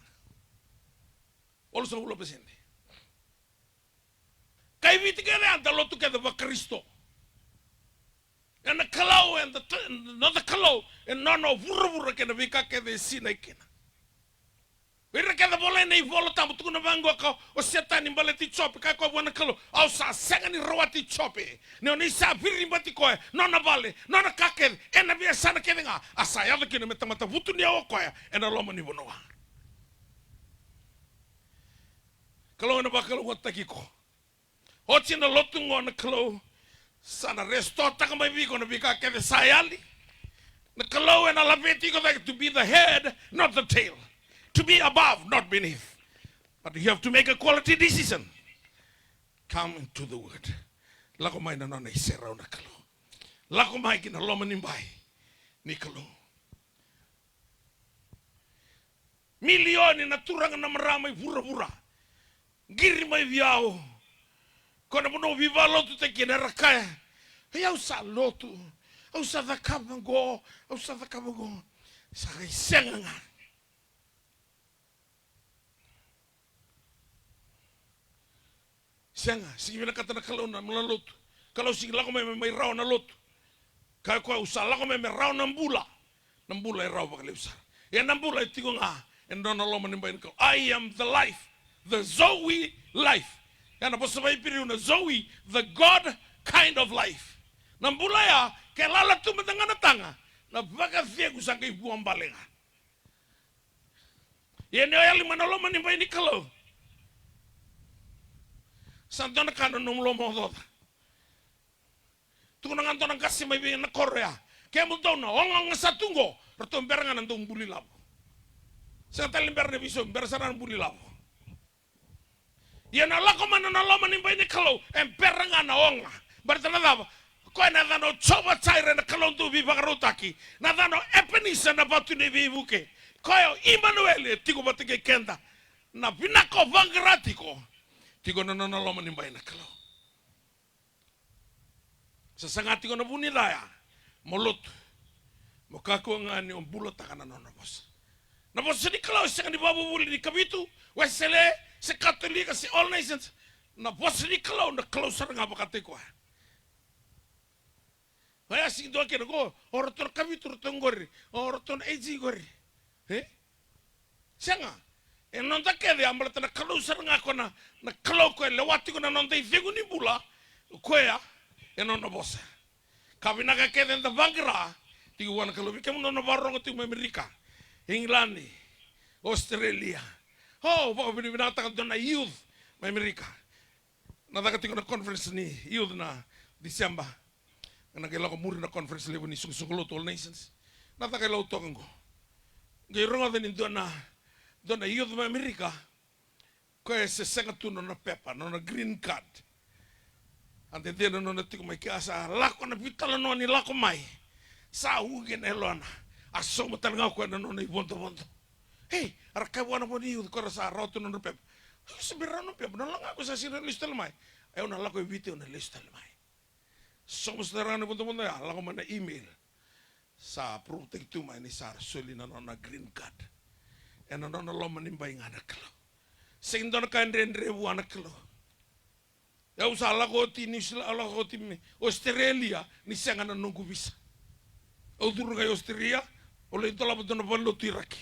Walusagavulu na pasede. Kaiviti kece ya da lotu kece vaKarisito. Ena Kalou, eda, noda Kalou, ena nona vuravura kei na veika kece e sinai kina. Vei ira kece volai na iVola Tabu, tukuna vaqo o Setani baleti Jope, kaya koya vua na Kalou, au sa sega ni rawati Jope. Ni o ni sa viribati koya, nona vale, nona ka kece, ena veiyasana kece ga, a sa yaco kina me tamata vutuniyau o koya ena loma ni vanua. Kalou ena vakalougatataki iko. Oti na lotu qo na Kalou sa na restore-taka mai vei iko na veika kece sa yali. Na Kalou ena laveti iko cake to be the head, not the tail. To be above, not beneath. But you have to make a quality decision. Come into the word. Lako mai na nona iserau na Kalou. Lako mai ki na loma ni bai ni Kalou. Milioni na turaga na marama i vuravura. Qiri mai vei au. Ko na vanua au veivakalotutaki kina era kaya, "Ei, au sa lotu. Au sa cakava qo. Au sa cakava qo." Sa qai sega ga. Sega, sigi vinakata na Kalou na, na lotu. Kalou sigi lako mai, mai, mai rawa na lotu. Kaya koya, au sa lako mai me rawa na bula. Na bula e rawa vakalevu sara. Ia na bula e tiko ga ena nona loma ni bai ni Kalou. I am the life, the Zoe life. Ia na vosa vakaIperiu na Zoe, the God kind of life. Na bula ya, ke lala tu mada ga na taga, na vakacegu sa qai vuabale ga. Ia ni o yali mai na loma ni bai ni Kalou, sa dua na ka na nomu lomaocaoca. Tukuna ga dua na qase mai vei na koro ya, kemudou na ogaoga sa tu qo, ratou bera ga na dau buli lavo. Sega tale ni bera na veisau, bera sara na buli lavo. Ia na lako mai na, na loma ni bai ni Kalou, e bera ga na oga. Baleta na cava? Koya na yacana o Jiova Jaire, na Kalou dau veivakarautaki. Na yacana o Epenisa, na vatu ni veivuke. Koya o Imanueli, e tiko vata kei keda. Na vinaka o vaqara tiko, tiko na nona loma ni bai na Kalou. Sa saga tiko na vu ni ca ya, mo lotu, mo kakua ga ni o bulataka na nona vosa. Na vosa ni Kalou e sega ni vakavuvuli ni Kavitu, Wesele, se Katolika, se All Nations. Na vosa ni Kalou, na Kalou sara ga vakataki koya. Oya sigi dua kina qo, o ratou na Kavitu, ratou qori, o ratou na A G qori. E? Sega. E noda kece, a baleta na Kalou sara ga ko na, na Kalou ko e lewa tiko na noda icegu ni bula, o koya e nona vosa. Ka vinaka kece eda vaqara, tiko vua na Kalou. Vei kemudou na vakarorogo tiko mai Amerika, England, Australia. O, vakavinavinakataka dua na youth mai Amerika. Na caka tiko na conference ni youth na December. Na qai lako muri na conference levu ni soqosoqo lotu All Nations. Na caka i Lautoka qo. Qai rogoca ni dua na, dua na youth mai Amerika. koya e se sega tu na nona pepa, na nona green card. A dede na nona tiko mai ke, a sa lako na veitalanoa ni lako mai. Sa uqi na yalona. A sauma tale ga o koya na nona ivodovodo. Ei, era kaya vua na vo ni youth, ko era sa rawa tu na nodra pepa. Au se bera na pepa, na laga ko sa sega ni lesu tale mai. Au na lako e Viti, au na lesu tale mai. Sauma sara ga na ivodovodo ya, lako mai na email. Sa approve-taki tu mai ni sa soli na nona green card. Ena nona loma ni bai ga na Kalou. Sega ni dua na ka e dredre vua na Kalou. Au sa lako oti New Zealand, au lako oti mai Australia, ni sega na noqu visa. Au curu ga i Australia, au lai dolava dua na valenilotu i Iraki.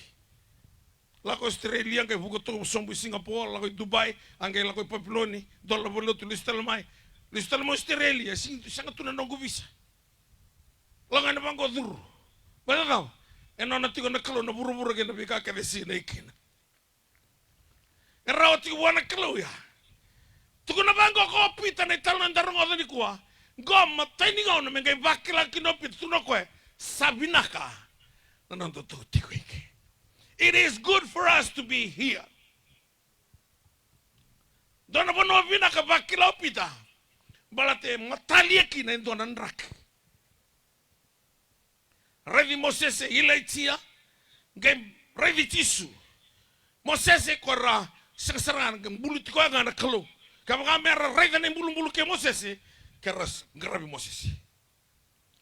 Lako i Australia, qai vuka toka sobu i Singapore, lako i Dubai, a qai lako i Papiloni, dola na valenilotu, lesu tale mai. Lesu tale mai Australia, se-, sega tu na noqu visa. Lako ga ena vaqo curu. Baleta cava? E nona tiko na Kalou na vuravura kei na veika kece e sinai kina. E rawa tiko vua na Kalou ya. Tukuna vaqo ko Pita na italanoa eda rogoca nikua. Qo matai ni gauna me qai vakila kina o Pita, tukuna o koya, sa vinaka na nodatou tiko i ke. It is good for us to be here. Dua na vanua vinaka vakila o Pita. Baleta e matalia kina e dua na draki. Raici Mosese, Ilaija, qai raici Jisu. Mosese ko ra sega sara ga, qai buluti koya ga na Kalou. Kevaka me ra raica na ibulubulu kei Mosese, ke ra s-, qaravi Mosese.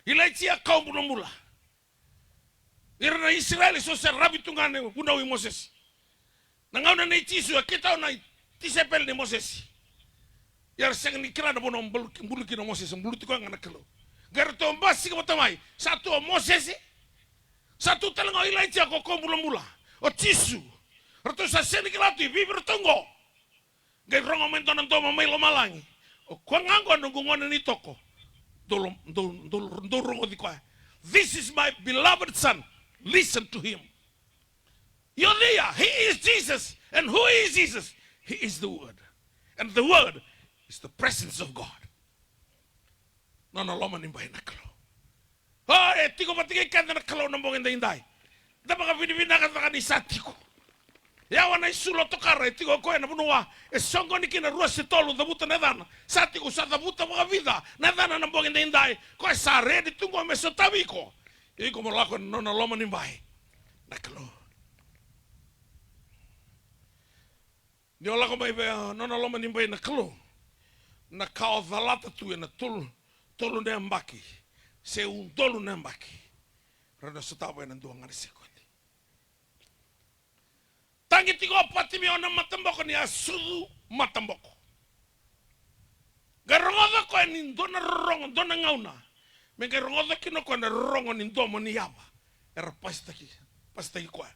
Ilaija kau bulabula. Ira na Isireli so se ravi tu ga na vunau i Mosese. Na gauna nei Jisu, a keitou na tisaipeli nei Mosese. Ia era sega ni kila na vanua bulu-, buluti kina o Mosese, buluti koya ga na Kalou. Qai ratou basika vata mai, sa tu o Mosese, sa tu tale ga o Ilaija ko kau bulabula, o Jisu. Ratou sa sega ni kila tu i vei vei ratou qo. Qai rogo mai dua na domo mai lomalagi. O koya ga qo noqu gone ni toko. Dou lo-, dou, dou, dou rogoci koya. This is my beloved son. Listen to him. Io, there, he is Jesus. And who is Jesus? He is the Word. And the Word is the presence of God. Nona loma ni bai na Kalou. O, e tiko vata kei keda na Kalou na bogi daidai. Da vakavinavinaka caka ni sa tiko. Yawa na isulu o tokara, e tiko o koya na vanua e soqoni kina, rua se tolu, cavuta na yacana. Sa tiko, sa cavuta vakavica na yacana na bogi daidai. Koya sa redi tu qo me sotavi iko. Iko mo lako ena nona loma ni bai na Kalou. Ni o lako mai vei, a, nona loma ni bai na Kalou, na ka o calata tu ena tolu, tolu na yabaki se udolu na yabaki, rawa ni sotava ena dua ga na sekodi. Tagi tiko o Patimeo na mataboko ni a sucu mataboko. Qai rogoca koya ni dua na rorogo, dua na gauna me qai rogoca kina o koya na rorogo ni domo ni yava era pasitaki, pasitaki koya.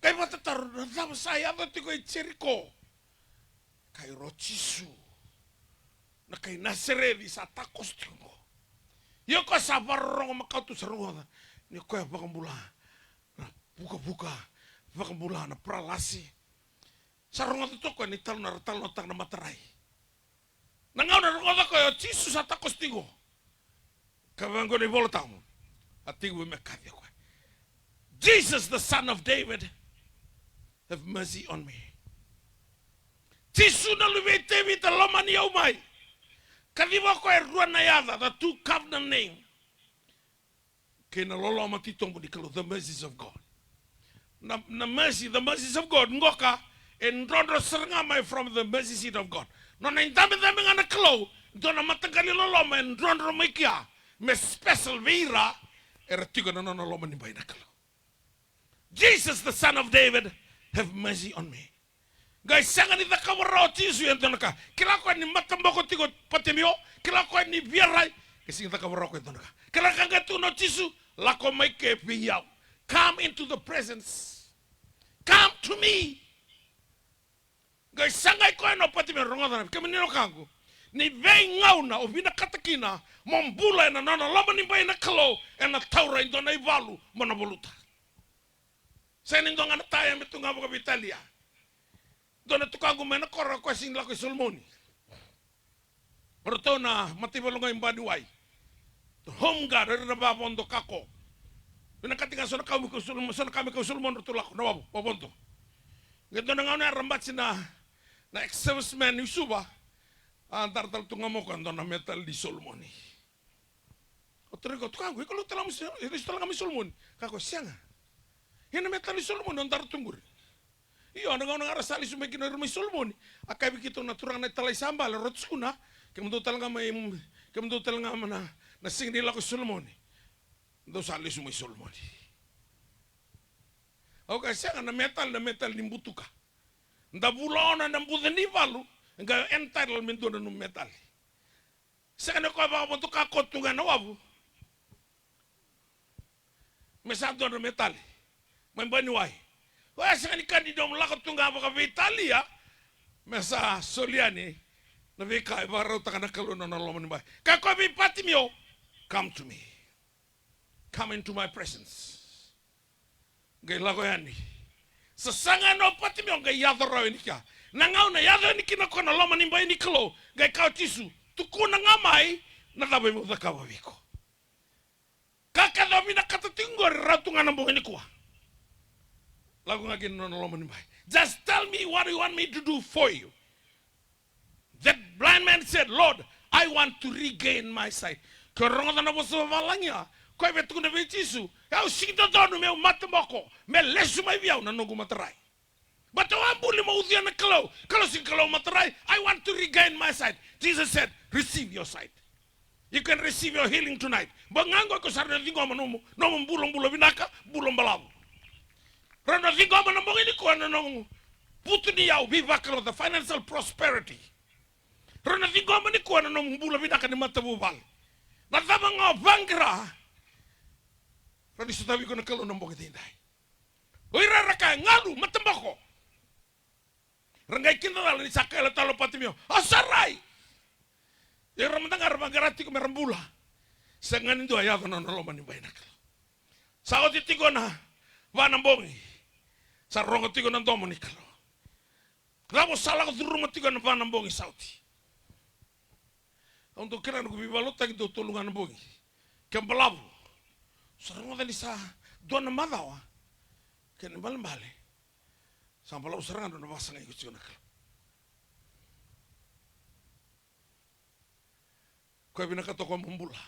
Qai vakatataro, na cava sa yaco tiko e Jeriko? Kaya o Jisu, na kai Nasareci sa takoso tiko qo. Ia o koya sa vakarorogo makawa tu, sa rogoca ni o koya vakabula na vukavuka, vakabula na paralasi. Sa rogoca toka ni talanoa, ra talanoataka na matarai. Na gauna rogoca koya o Jisu sa takoso tiko, ka vaqo na iVola Tabu, a tekivu me kaci koya, "Jesus, the Son of David, have mercy on me." Jisu na luve i Tevita, lomani au mai. Kaciva o koya e rua na yaca, the two covenant name. Kei na loloma titobu ni Kalou, the mercies of God. Na, na mercy, the mercies of God, qoka e drodro sara ga mai from the mercy seat of God. Nona idabedabe ga na Kalou, dua na mataqali loloma e drodro mai kea, me special vei ira era tiko ena nona loma ni bai na Kalou. "Jesus, the Son of David, have mercy on me." Qai sega ni cakava rawa o Jisu e dua na ka. Kila koya ni mataboko tiko o Patimeo, kila koya ni via rai, qai sega ni cakava rawa koya e dua na ka. Kila ka qai tukuna o Jisu, "Lako mai ke vei au. Come into the presence. Come to me." Qai sagai koya na o Patimeo, rogoca na, kemuni na wekaqu, ni veigauna o vinakata kina mo bula ena nona loma ni bai na Kalou, ena taura e dua na ivalu mo na valuta. Sega ni dua ga na taya me tu ga vakaveitalia. Dua na tukaqu mai na koro, o koya sega ni lako i Solomoni. O ratou na mataivalu ga i Baniwai, the home guard, o ira na vavodo kako. Vinakati ga so na ka me kau Solomoni, so na ka me kau Solomoni, ratou lako na vavo, vavodo. Qai dua na gauna era bati na Na ex-serviceman ni Suva, a dara tale tu ga mai o koya e dua na metali ni Solomoni. O tarogi koya, tukaqu, iko lesu tale ga mai Solomoni? Kaya o koya, sega. Ia na metali ni Solomoni o dara tu qori. Io, na gauna ga ra sa lesu mai kina o ira mai Solomoni, a kaya vei keitou na turaga na italai sa bale, rau tukuna, kemudou tale ga mai, kemudou tale ga mai na, na siga ni lako i Solomoni, dou sa lesu mai Solomoni. Au kaya, sega, na metali, na metali ni butuka. Da vula ono ena buca ni valu, qai o entitled me dua na nomu metali. Sega ni o koya vakavodoka koya tu ga ena wavu me sa dua na metali mai bai ni wai. Oya sega ni ka ni nomu lako tu ga vakaveitalia me sa soli yani na veika e vakarautaka na Kalou ena nona loma ni bai. Kaya o koya vei Patimeo, come to me. Come into my presence. Qai lako yani. Sasaga yani o Patimeo qai yaco rawa yani kea. Na gauna e yaco yani kina o koya na loma ni bai ni Kalou, qai kaya o Jisu, tukuna ga mai na cava meu cakava vei iko. Ka kece o vinakata tiko qori, rawa tu ga na bogi nikua. Lako ga kina na nona loma ni bai. Just tell me what you want me to do for you. That blind man said, Lord, I want to regain my sight. Ke o rogoca na vosa vavalagi ya, o koya e via tukuna vei Jisu, au sega ni dodonu meu mataboko me lesu mai vei au na noqu matarai. Baleta au a buli meu ucuya na Kalou, Kalou sega ni Kalou matarai. I want to regain my sight. Jesus said, receive your sight. You can receive your healing tonight. Bogi qo iko sa na ciqoma nomu, nomu bulabula vinaka, bula balavu. Rau na ciqoma na bogi nikua na nomu vutuniyau veivakarau, the financial prosperity. Rau na ciqoma nikua na nomu bula vinaka ni matavuvale. Na cava ga o vaqara, rawa ni sotavi iko na Kalou na bogi edaidai. O ira era kaya galu, mataboko, ra qai kidacala ni sa kaila tale o Patimeo, au sa rai. Ia ira mada ga ra vaqara tiko me ra bula, sega ni dua e yaco na nona loma ni bai na Kalou. Sa oti tiko na va na bogi, sa rogo tiko na domo ni Kalou. Cava o sa lako curuma tiko ena va na bogi sa oti? Au dau kila na noqu veivakalotutaki, dau tolu ga na bogi. Ke balavu, sa rogoca ni sa dua na macawa. Kena ibalebale, sa balavu sara ga na nona vakasagai iko tiko na Kalou. Koya vinakata o koya mo bula.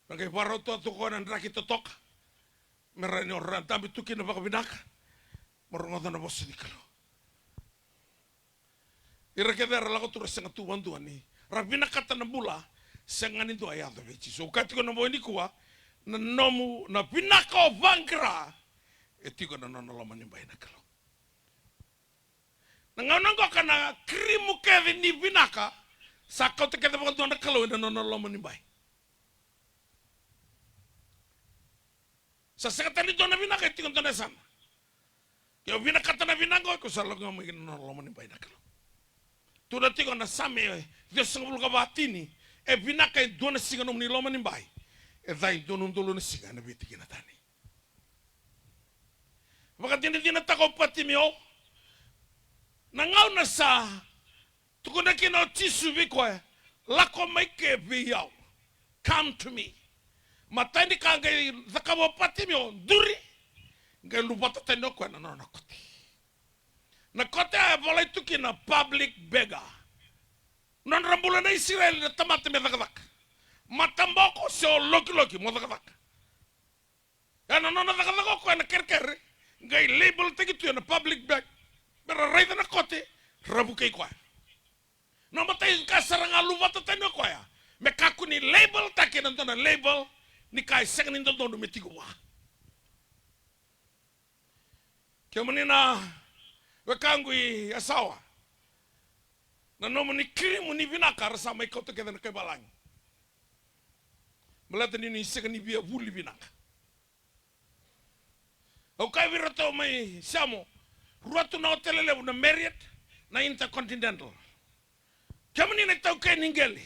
Ra qai vakarau toka o koya na draki totoka me rawa ni o ra dabe tu kina vakavinaka, mo rogoca na vosa ni Kalou. Ira kece era lako tu ra sega tu vakadua ni ra vinakata na bula, sega ni dua e yaco vei Jisu. Au kaya tiko na bogi nikua, na nomu, na vinaka o vaqara, e tiko na nona loma ni bai na Kalou. Na gauna qoka na kirimu kece ni vinaka sa kauta kece vakadua na Kalou ena nona loma ni bai. Sa sega tale ni dua na vinaka e tiko dua na yasana. Ke o vinakata na vinaka qo, iko sa lako ga mai kina nona loma ni bai na Kalou. Tukuna tiko na Same ciwasagavulu ka va, tini, e vinaka e dua na siga nomuni loma ni bai, e ca e dua na udolu na siga ena veitikina tani. Vakadinadinataka o Patimeo na gauna sa tukuna kina o Jisu vei koya, lako mai ke vei au. Come to me. Matai ni ka qai cakava o Patimeo, duri, qai luvata tani o koya na nona kote. Na kote ya e volai tu kina public beggar. Nodra bula na Isireli na tamata me cakacaka. Mataboko se o lokiloki mo cakacaka. Ena nona cakacaka o koya na kerekere, qai label taki tu ena public bag. Me ra raica na kote, ra vukei koya. Na matai ka sara ga luvata tani o koya, me kakua ni label taki ena dua na label ni ka e sega ni dodonu me tiko vua. Kemuni na wekaqu i Yasawa, na nomuni kirimu ni vinaka ra sa mai kauta kece na kai valagi. Baleta ni ni sega ni via vuli vinaka. Au kaya vei iratou mai Siamo, rua tu na otela levu, na Marriott, na Intercontinental. Kemuni na itaukei ni qele,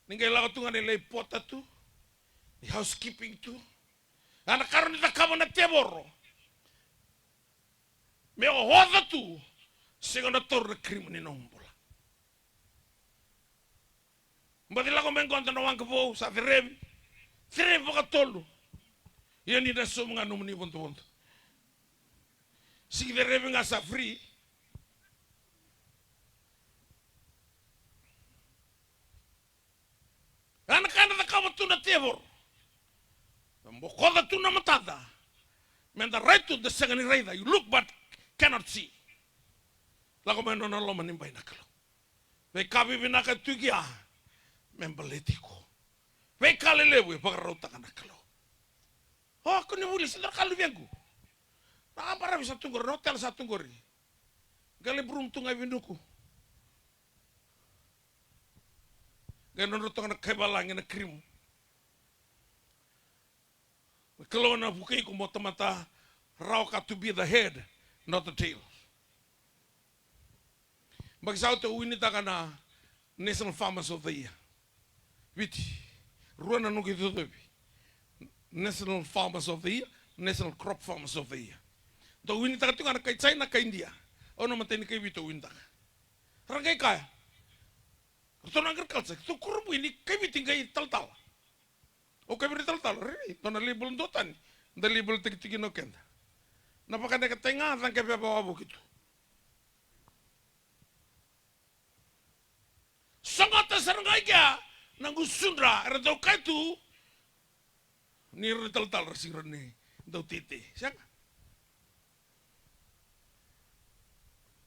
ni qai lako tu ga ni lai pota tu, ni housekeeping tu. A na ka rawa ni cakava na tevoro me o oca tu, sega na taura na kirimu ni nomu bula. Baci lako mai qo dua na waqa vou, sa cerevi. Cerevi vakatolu. Ia ni na sauma ga nomuni vodovodo. Sigi cerevi ga sa free. Ya na ka ena cakava tu na tevoro. Me bokoca tu na matada. Meda rai tu da sega ni raica. You look but cannot see. Lako mai na nona loma ni bai na Kalou. Veika vivinaka tu kia me baleti iko. Veika lelevu e vakarautaka na Kalou. O, ko ni vuli, se dua na ka luvequ. Na a baravi sa tu qori, na otela sa tu qori. Qai lai burumu tu ga i vinuku. Qai nodra toka na kaivalagi na kirimu. Na Kalou na vukei iko mo tamata rawa ka to be the head, not the tail. Baki sa oti au winitaka na National Farmers of the Year. Viti, rua na noqu icocovi. National Farmers of the Year, National Crop Farmers of the Year. Dau winitaka tiko ga na kai China, kai India. Au na matai ni kai Viti au winitaka. Ra qai kaya, ratou na agriculture, ratou kurabui ni kai Viti qai talatala. Au kaya vei ira talatala, rairai, dua na label duatani da label-taki tiko kina o keda. Na vakaneka tai ga, caqe veva wavoki tu. Sogota sara ga i kea na gusudra era dau kai tu ni ra talatala, ra sega ni dau tete. Sega.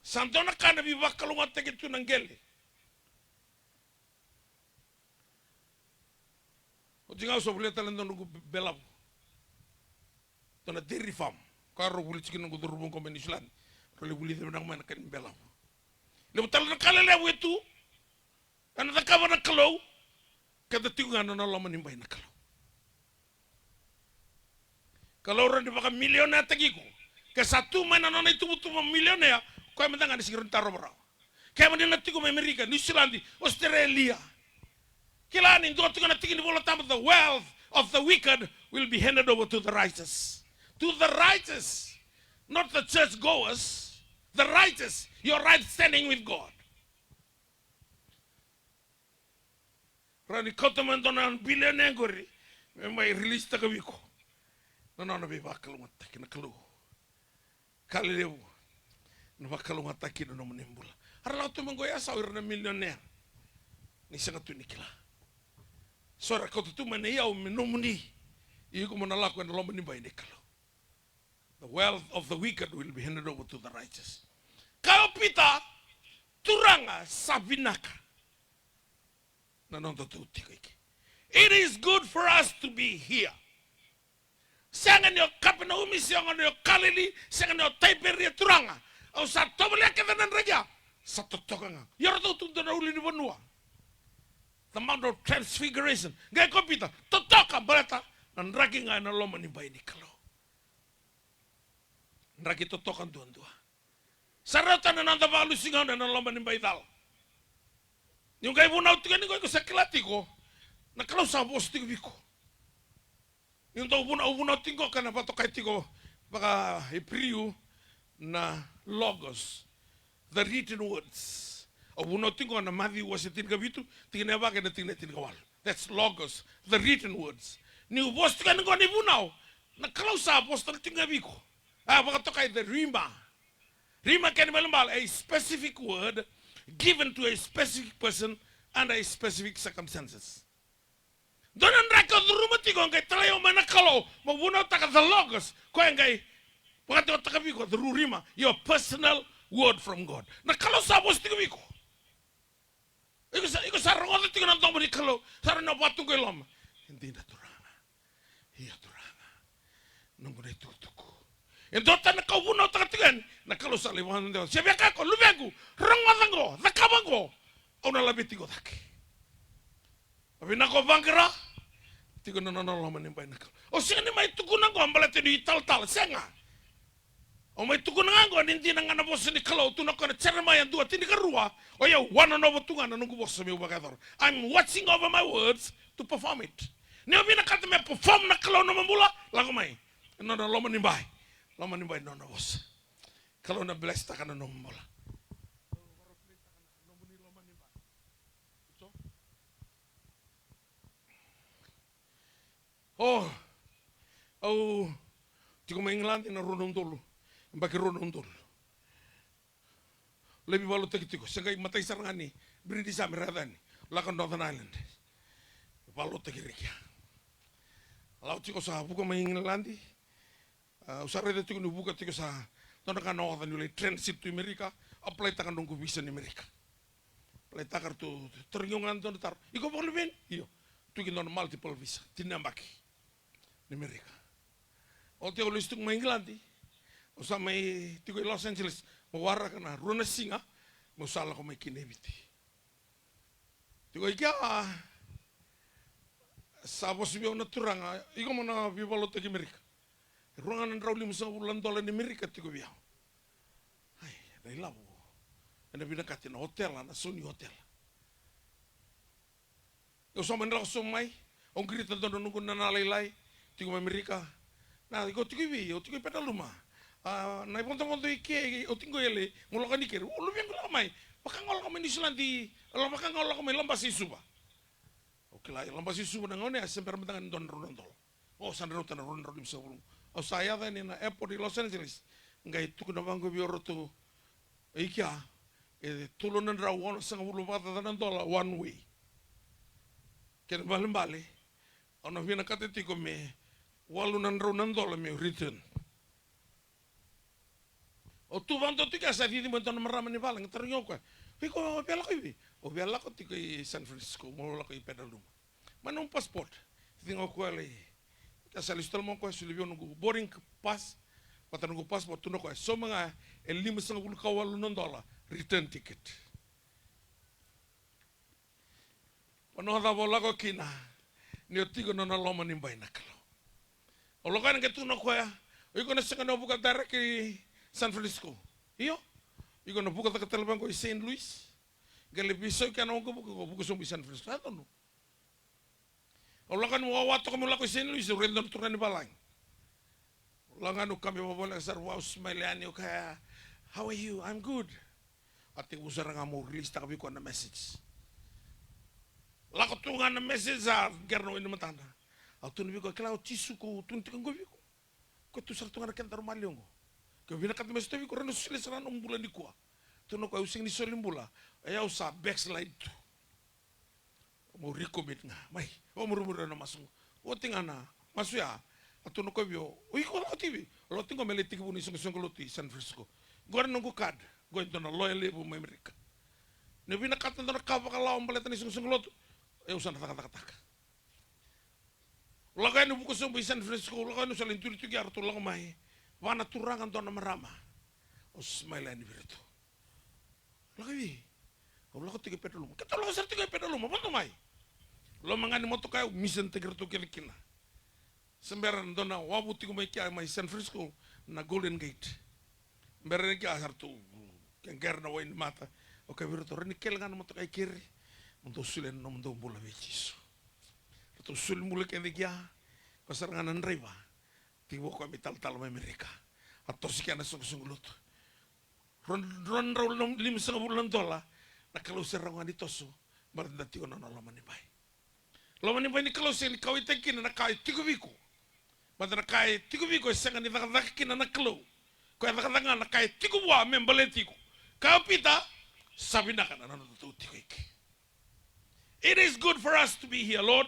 Sa dua na ka na veivakalougatataki tu na qele. Oti ga au sa volia tale na noqu be-, belavu. Dua na dairy farm. Ka rau vuli tiko noqu cauravou qo mai New Zealand. Rau lai vulica vinaka mai na ka ni belavu. Levu tale na ka lelevu e tu. Ena cakava na Kalou. Keda tiko ga na nona loma ni bai na Kalou. Kalou rawa ni vakamilioneataki iko. Ke sa tu mai na nona ituvatuva milionea, koya mada ga ni sega ni tarova rawa. Kemuni na tiko mai Amerika, Niusiladi, Australia. Kila ni dua tiko na tiki ni Vola Tabu, the wealth of the wicked will be handed over to the righteous. To the righteous. Not the church goers. The righteous. Your right standing with God. Rawa ni kauta mai dua na bilionea qori me mai release-taka vei iko na nona veivakalougatataki na Kalou. Ka lelevu na vakalougatataki na nomuni bula. Era lako tu mai qo i Yasawa ira na milionea. Ni sega tu ni kila. So era kauta tu mai na iyau me nomuni. Iko mo na lako ena loma ni bai ni Kalou. The wealth of the wicked will be handed over to the righteous. Kaya o Pita, Turaga, sa vinaka na nodatou tiko ike. It is good for us to be here. Sega ni o Kapenaumi, sega ni o Kalili, sega ni o Taiperia, Turaga. Au sa tovolea kece na draki ya, sa totoka ga. Ia ratou tu dua na ulunivanua. The Mount of Transfiguration. Qai ko Pita, totoka baleta na draki ga ena loma ni bai ni Kalou. Draki totoka duadua. Sa rauta na noda vakalusi gauna ena loma ni bai cala. Niu qai vunau tiko yani qo, iko sa kila tiko na Kalou sa vosa tiko vei iko. Niu dau vunau, au vunau tiko qo ka na vakatokai tiko vaka-Iperiu na logos, the written words. Au vunau tiko qo na Maciu wase tinikavitu, tikina e va kei na tikina e tinikawalu. That's logos, the written words. Niu vosa tiko yani qo na ivunau, na Kalou sa vosa tale tiko ga vei iko. A vakatokai the rhema. Rhema kena ibalebale, a specific word given to a specific person under a specific circumstances. Dua na draki o curuma tiko, qai talai au mai na Kalou mo vunautaka the logos, koya qai vakatokai vei iko through rhema, your personal word from God. Na Kalou sa vosa tiko vei iko. Iko sa, iko sa rogoca tiko na domo ni Kalou, sa rawa ni o vakatuqu i loma. E dina Turaga. Ia Turaga. Noqu na itukutuku. E dua tale na ka au vunautaka tiko yani, na Kalou sa lai vakadewa. Se via kaya ko, luvequ, rogoca qo, cakava qo. Au na laveti iko cake. A vinaka o vaqara, tiko na nona loma ni bai na Kalou. Au sega ni mai tukuna qo baleta niu italatala, sega. Au mai tukuna ga qo ni dina ga na vosa ni Kalou, tukuna o koya na Jeremaia dua tinikarua, o yau wanonova tu ga na noqu vosa meu vakayacora. I'm watching over my words to perform it. Ni o vinakata me perform na Kalou na nomu bula, lako mai. Ena nona loma ni bai. Loma ni bai na nona vosa. Kalou na bless-taka na nomu bula. O, au tiko mai Igiladi ena rua na udolu, yabaki rua na udolu. Lai veivakalotutaki tiko, se qai matai sara ga ni British Army, ra yaco yani, lako Northern Ireland. Valotaki ira i kea. Au tiko sa vuka mai Igiladi. Au sa raica tiko ni vuka tiko sa dua na ka na oca niu lai transit tu i Merika. Apply-taka noqu visa ni Merika. Apply-taka, ratou tarogi au ga dua na taro. Iko vakaluveni? Io. Tu ki dua na multiple visa. Tini na yabaki ni Merika. Oti au lesu tiko mai Igiladi. Au sa mai tiko i Los Angeles. Mo waraka na rua na siga meu sa lako mai kina i Viti. Tiko i kea, sa vosa vei au na turaga, iko mo na veivalotaki Merika. E rua ga na drau limasagavulu na dola ni Merika tiko vei au. Ai, na ilavo. Ena vinakati na otela, na sau ni otela. Au sa mani lako sobu mai, au qirita dua na noqu nana lailai tiko mai Merika. Na, iko tiko i vei? Au tiko i Petaluma. A, na ivodovodo i ke, au tiko i L A, mo lako ni kere. O, luvequ, lako mai. Vaka ga o lako mai Niusiladi, vaka ga o lako mai Labasa i Suva. Au kila i Labasa i Suva na gauna ya se bera mada ga ni dua na drau na dola. O, sa drau tale na rua na drau limasagavulu. Au sa yaco yani na airport i Los Angeles. Qai tukuna vaqo vei au ratou i kea, e tolu na drau onosagavulu vakacaca na dola one way. Kena ibalebale, au na vinakata tiko me walu na drau na dola meu return. Au tu vakadua tu kea, sa cici mai dua na marama ni vale, qai tarogi au o koya, "Iko via lako i vei?" "Au via lako tiko i San Francisco, meu lako i Petaluma." "Mai nomu passport." Cici ga o koya lai, kea sa lesu tale mai o koya, solia vei au noqu boarding pass vata noqu passport, tukuna o koya, "Sauma ga e limasagavulu ka walu na dola return ticket." Vanua cava o lako kina, ni o tiko na nona loma ni bai na Kalou. Au lako yani qai tukuna o koya, "O iko na sega ni o vuka direct i San Francisco?" "Io." "O iko na vuka cake tale vaqo i Saint Louis, qai lai veisau kina na waqavuka, qo vuka sobu i San Francisco." "Sa donu." Au lako yani meu wawa toka meu lako i Saint Louis, au raica dua na turaga ni valagi. Au lako yani, au kabe vakavoleka sara vua, au smile yani, au kaya, "How are you?" "I'm good." A tekivu sara ga meu release-taka vei koya na message. Lako tu ga na message, a qera na wai ni matada. Au tukuna vei koya, "Kila o Jisu ko tukuna tiko qo vei iko. Ko tu sara tu ga na kedaru maliwa qo. Ke o vinakata me sotavi iko, rawa ni solia sara na nomu bula nikua." Tukuna o koya, "Au sega ni soli bula. E, au sa backslide tu." Meu recommit ga mai. Au murimuri ena masu. Oti ga na masu ya, a tukuna o koya vei au, "O iko lako tiko i vei?" "Au lako tiko qo me lai tekivu na isoqosoqo lotu i San Francisco. Qori na noqu card. Qo e dua na lawyer levu mai Amerika. Ni o vinakata dua na ka vakalawa baleta na isoqosoqo lotu, au sa na cakacakataka." Au lako yani, vuka sobu i San Francisco, au lako yani, au sa lai duri tu kea, ratou lako mai va na turaga, dua na marama. Au smile yani vei iratou. "Lako i vei?" "Au lako tiko i Petaluma." "Keitou lako sara tiko i Petaluma, vodo mai." Loma ga ni motoka, au mission-taki iratou kece kina. Se bera na dua na wavu tiko mai kea mai San Francisco, na Golden Gate. Bera ni kea sa ratou qeqera na wai ni mata. Au kaya vei iratou, "Rawa ni kele ga na motoka i keri, mo dou solia na nomudou bula vei Jisu." Ratou soli bula kece kea. Koya sara ga na draiva, tekivu o koya me talatala mai Amerika. A toso kea na isoqosoqo lotu. Rua, rua na drau lima, limasagavulu na dola, na Kalou se rawa ga ni toso, baleta da tiko na nona loma ni bai. Loma ni bai ni Kalou sega ni kauwaitaki kina na ka e tiko vei iko. Baleta na ka e tiko vei iko e sega ni cakacaka kina na Kalou. Koya e cakacaka ga na ka e tiko vua me baleti iko. Kaya o Pita, "Sa vinaka na nodatou tiko eke." It is good for us to be here, Lord.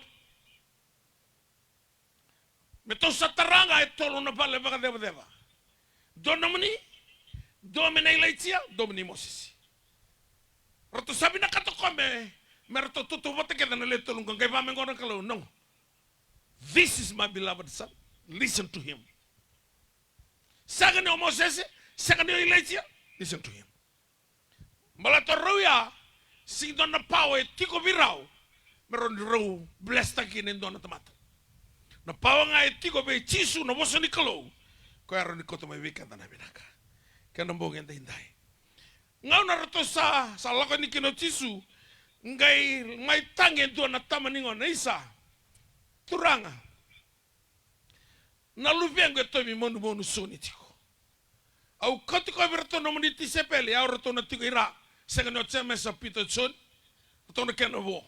Me tou sa tara ga e tolu na vale vakacevaceva. Dua nomuni, dua mai na Ilaija, dua mai nei Mosese. Ratou sa vinakata o koya me, me ratou tautauvata kece na lewe tolu qo, qai vaka me qo na Kalou, no. "This is my beloved son, listen to him." Sega ni o Mosese, sega ni o Ilaija, listen to him. Baleta o rau ya, sega ni dua na power e tiko vei rau me rawa ni rau bless-taka kina e dua na tamata. Na power ga e tiko vei Jisu, na vosa ni Kalou, koya e rawa ni kauta mai vei keda na vinaka. Kena bogi edaidai. Gauna ratou sa, sa lako yani kina o Jisu, qai mai tagi e dua na tama ni gone, "Isa, Turaga, na luvequ e tauvi manumanu soni tiko. Au kauti koya vei iratou na nomuni tisaipeli, ia o ratou na tiko i ra, sega ni o Jemesa, Pita, Joni, ratou na kena vo."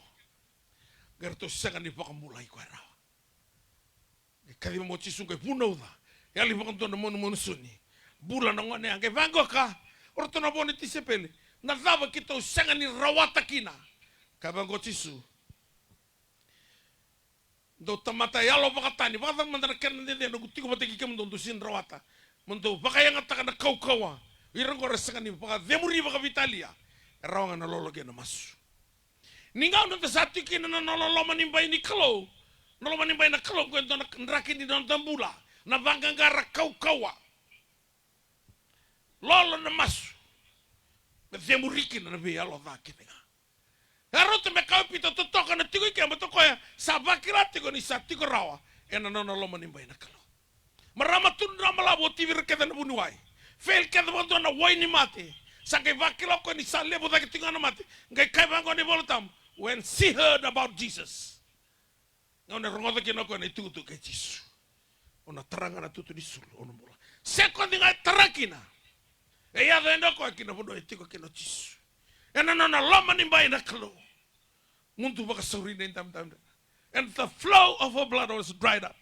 Qai ratou sega ni vakabulai koya rawa. Qai kaciva mai o Jisu qai vunauca, yali vakadua na manumanu soni. Bula na gone ya, qai vaqo ka, o ratou na vo ni tisaipeli, "Na cava keitou sega ni rawata kina?" Kaya vaqo o Jisu, Dou tamata yalo vakatani, vakacava mada na kena dede noqu tiko vata kei kemudou, dou sega ni rawata mo dou vakayagataka na kaukauwa. Ira oqo era sega ni vakacemuri vakaveitalia, e rawa ga na lolo kei na masu. Ni gauna da sa tiko kina na nona loma ni bai ni Kalou, na loma ni bai na Kalou, ko e dua na draki ni noda bula, na vaqaqara kaukauwa. Lolo na masu. Me cemuri kina na veiyalo ca kece ga. E rauta me kaya o Pita, totoka na tiko i ke, baleta o koya sa vakila tiko ni sa tiko rawa ena nona loma ni bai na Kalou. Marama tudra balavu, o tivi ira kece na vuniwai. Fail kece vakadua na wai ni mate. Sa qai vakila o koya ni sa levu cake tiko ga na mate. Qai kaya vaqo na iVola Tabu, when she heard about Jesus. Gauna e rogoca kina o koya na itukutuku kei Jisu. Au na tara ga na tutu ni sulu, au na bula. Sekodi ga e tara kina, e yaco yani o koya ki na vanua e tiko kina o Jisu. Ena nona loma ni bai na Kalou. Mudu vakasauri na idabedabe. And the flow of her blood was dried up.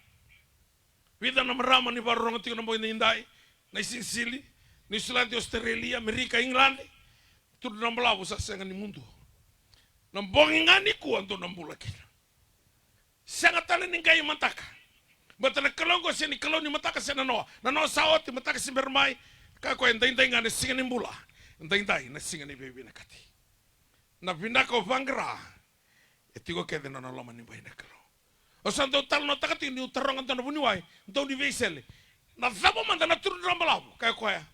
Vica na marama ni vakarorogo tiko na bogi nidai, na isilisili, Niusiladi, Ositerelia, Amerika, Igiladi. Tudra balavu sa sega ni mudu. Na bogi ga nikua dou na bula kina. Sega tale ni qai mataka. Baleta na Kalou oqo sega ni Kalou ni mataka se nanoa. Nanoa sa oti, mataka se bera mai. Kaya o koya, edaidai ga na siga ni bula. Edaidai na siga ni veivinakati. Na vinaka o vaqara, e tiko kece na nona loma ni bai na Kalou. Au sa dau talanoataka tiko niu taroga dua na vuniwai, dau ni veisele. Na cava mada na tudra balavu? Kaya o koya,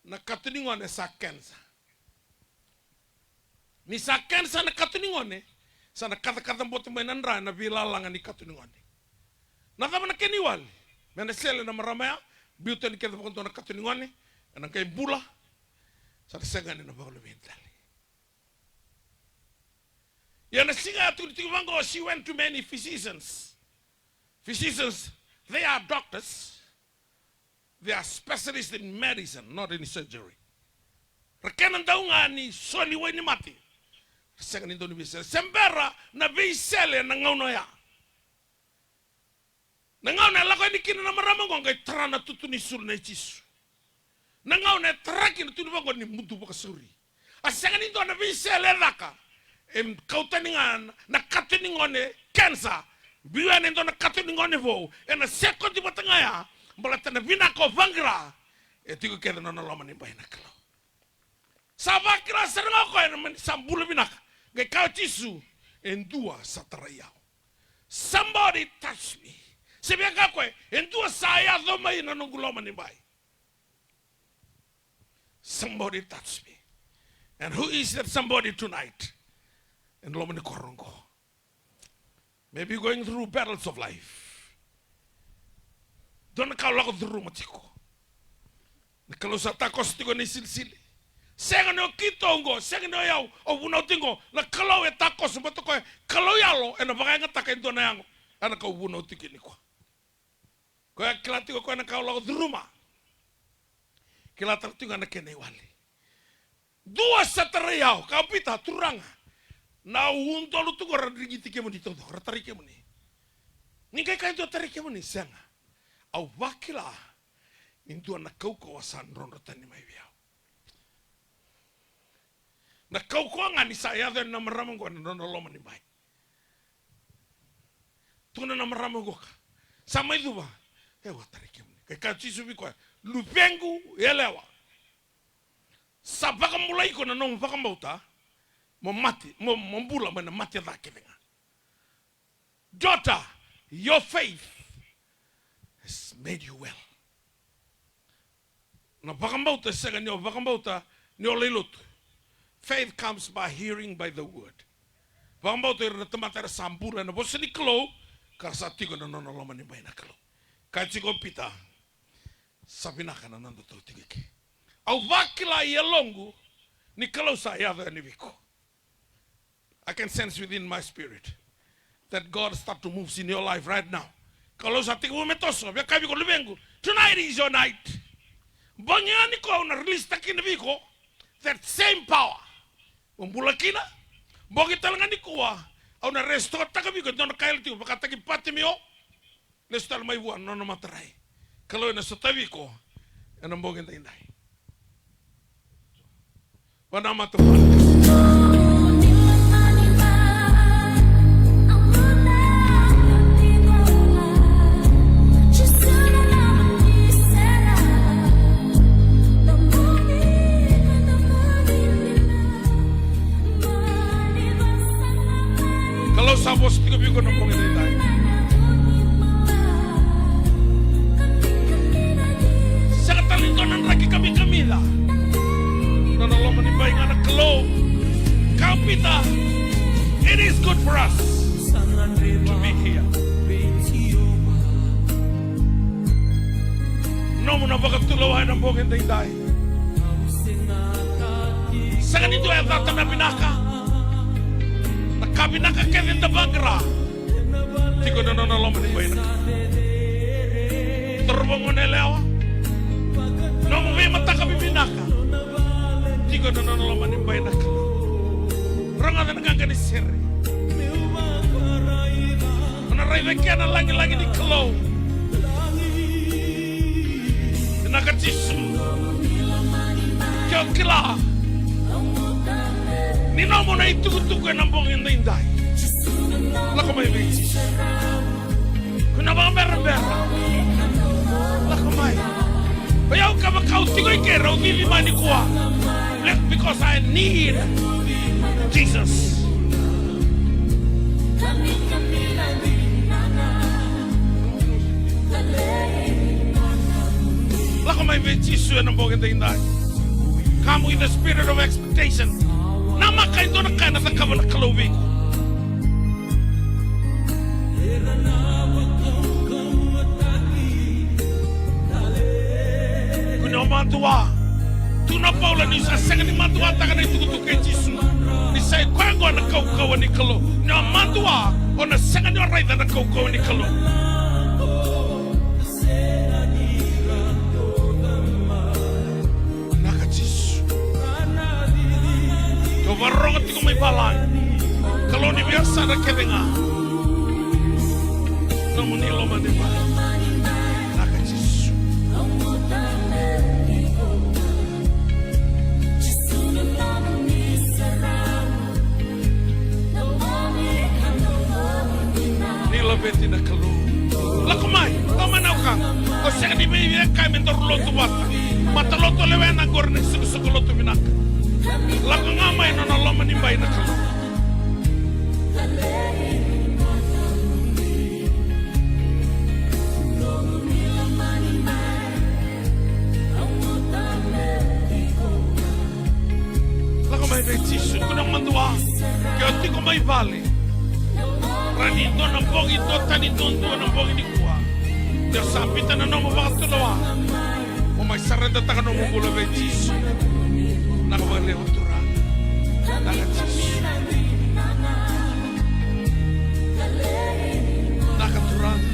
na katonigone sa kenisa. Ni sa kenisa na katonigone, sa na kacakaca bote mai na dra ena veilalaga ni katonigone. Na cava na kena iwali? Me na sele na marama ya, biu tani kece vakadua na katonigone, ena qai bula, sa na sega ni na vakaluveni tale. Ia na siga ya tukuni tiko vaqo, she went to many physicians. Physicians, they are doctors. They are specialists in medicine, not in surgery. Ra kena dau ga ni soli wai ni mate. Ra sega ni dau ni veisele. Se bera na veisele na gauna oya. Na gauna e lako yani kina na marama oqo, qai tara na tutu ni sulu nei Jisu. Na gauna e tara kina, tukuni vaqo ni mudu vakasauri. A sega ni dua na veisele e caka. E kau tani ga na katonigone, kenisa. Biu yani e dua na katonigone vou. Ena sekodi vata ga ya. Baleta na vinaka o vaqara, e tiko kece na nona loma ni bai na Kalou. Sa vakila sara ga o koya na mani sa bula vinaka. Qai kaya o Jisu, e dua sa tarai au. Somebody touch me. Se via kaya o koya, e dua sa yaco mai na noqu loma ni bai. Somebody touch me. And who is that somebody tonight? Ena loma ni koro oqo. Maybe going through battles of life. Dua na ka o lako curuma tiko. Na Kalou sa takoso tiko na isilisili. Sega ni o keitou oqo, sega ni o yau, au vunau tiko oqo. Na Kalou e takoso, baleta o koya Kalou yalo, ena vakayagataka e dua na yago. Ena ka au vunau tiko nikua. Koya kila tiko o koya na ka o lako curuma. Kila tale tiko ga na kena iwali. Dua sa tarai au, kaya o Pita, Turaga, na udolu tu qo ra digiti kemuni taucoko, ra tarai kemuni. Ni qai kaya dua tarai kemuni, sega. Au vakila ni dua na kaukauwa sa drodro tani mai vei au. Na kaukauwa ga ni sa yaco yani na marama oqo ena nona loma ni bai. Tukuna na marama oqo ka sa mai cuva. E, au a tarai kemuni. Qai kaya o Jisu vei koya, luvequ yalewa, sa vakabulai iko na nomu vakabauta. Mo mate, mo, mo bula mai na mate ca kece ga. Daughter, your faith has made you well. Na vakabauta e sega ni o vakabauta ni o lai lotu. Faith comes by hearing by the word. Vakabauta ira na tamata era sa bula ena vosa ni Kalou, ka ra sa tiko ena nona loma ni bai na Kalou. Kaya tiko o Pita, sa vinaka na nodatou tiko eke. Au vakila e yaloqu ni Kalou sa yaco yani vei iko. I can sense within my spirit that God start to move in your life right now. Kalou sa tekivu me toso, via kaya vei iko, luvequ, tonight is your night. Bogi ga nikua au na release taka kina vei iko that same power. Mo bula kina. Bogi tale ga nikua au na restore taka vei iko e dua na ka e yali tiko, vakataki Patimeo. Lesu tale mai vua na nona matarai. Kalou ena sotavi iko ena bogi daidai. Vanamata vua. Kalou. Kaya o Pita, it is good for us to be here. Nomu na vakatulewa ena bogi edaidai. Sega ni dua e cata na vinaka. Na ka vinaka kece da vaqara. Tiko na nona loma ni bai na Kalou. Torovogo na yalewa. Nomu veimataka vivinaka. Tiko na nona loma ni bai na Kalou. Rogoca na qaqa ni sere. O na raica kina na lagilagi ni Kalou. Vinaka Jisu. Ke o kila ni nomu na itukutuku ena bogi edaidai, lako mai vei Jisu. Ko na vakaberabera, lako mai. O yau kevaka au tiko i ke, rau cici mai nikua. Because I need Jesus. Lako mai vei Jisu ena bogi edaidai. Come with the spirit of expectation. Namaka e dua na ka ena cakava na Kalou vei iko. Kua ni o madua. Tukuna o Paula ni sa sega ni maduataka na itukutuku kei Jisu. Ni sa i koya oqo na kaukauwa ni Kalou. Ni o madua, o na sega ni o raica na kaukauwa ni Kalou. Vinaka Jisu. Tou vakarorogo tiko mai valagi. Kalou ni veiyasana kece ga. Nomuni lomani mai. Vinaka Jisu. Ni laveti na Kalou. Lako mai, lako mai na uka. O sega ni vei vei kai me daru lotu vata. Mata lotu lewena qori na soqosoqo lotu vinaka. Lako ga mai nona loma ni bai na Kalou. Lako mai vei Jisu, kua ni madua, ke o tiko mai vale. Rawa ni dua na bogi, dua tani duadua na bogi nikua. Ni o sa biuta na nomu vakatulewa. Mo mai saredetaka nomu bula vei Jisu. Vinaka vakalevu Turaga. Vinaka Jisu. Vinaka Turaga.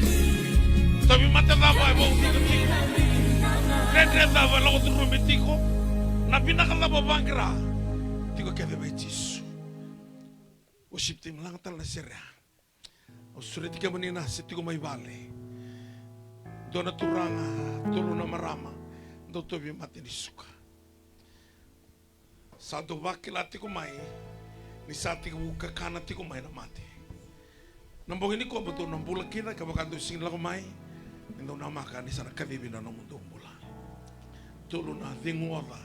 Tauvimate cava e vauci iko tiko? Dredre cava e lako curuma tiko? Na vinaka cava vaqara? Tiko kece vei Jisu. Worship team, laga tale na sere ya. Au sureti kemuni na se tiko mai vale. Dua na turaga, tolu na marama, dau tauvimate ni suka. Sa dau vakila tiko mai ni sa tekivu kakana tiko mai na mate. Na bogi nikua mo dou na bula kina, kevaka dou sega ni lako mai, ni dou namaka ni sa na kacivi na nomudou bula. Tolu na cegu oca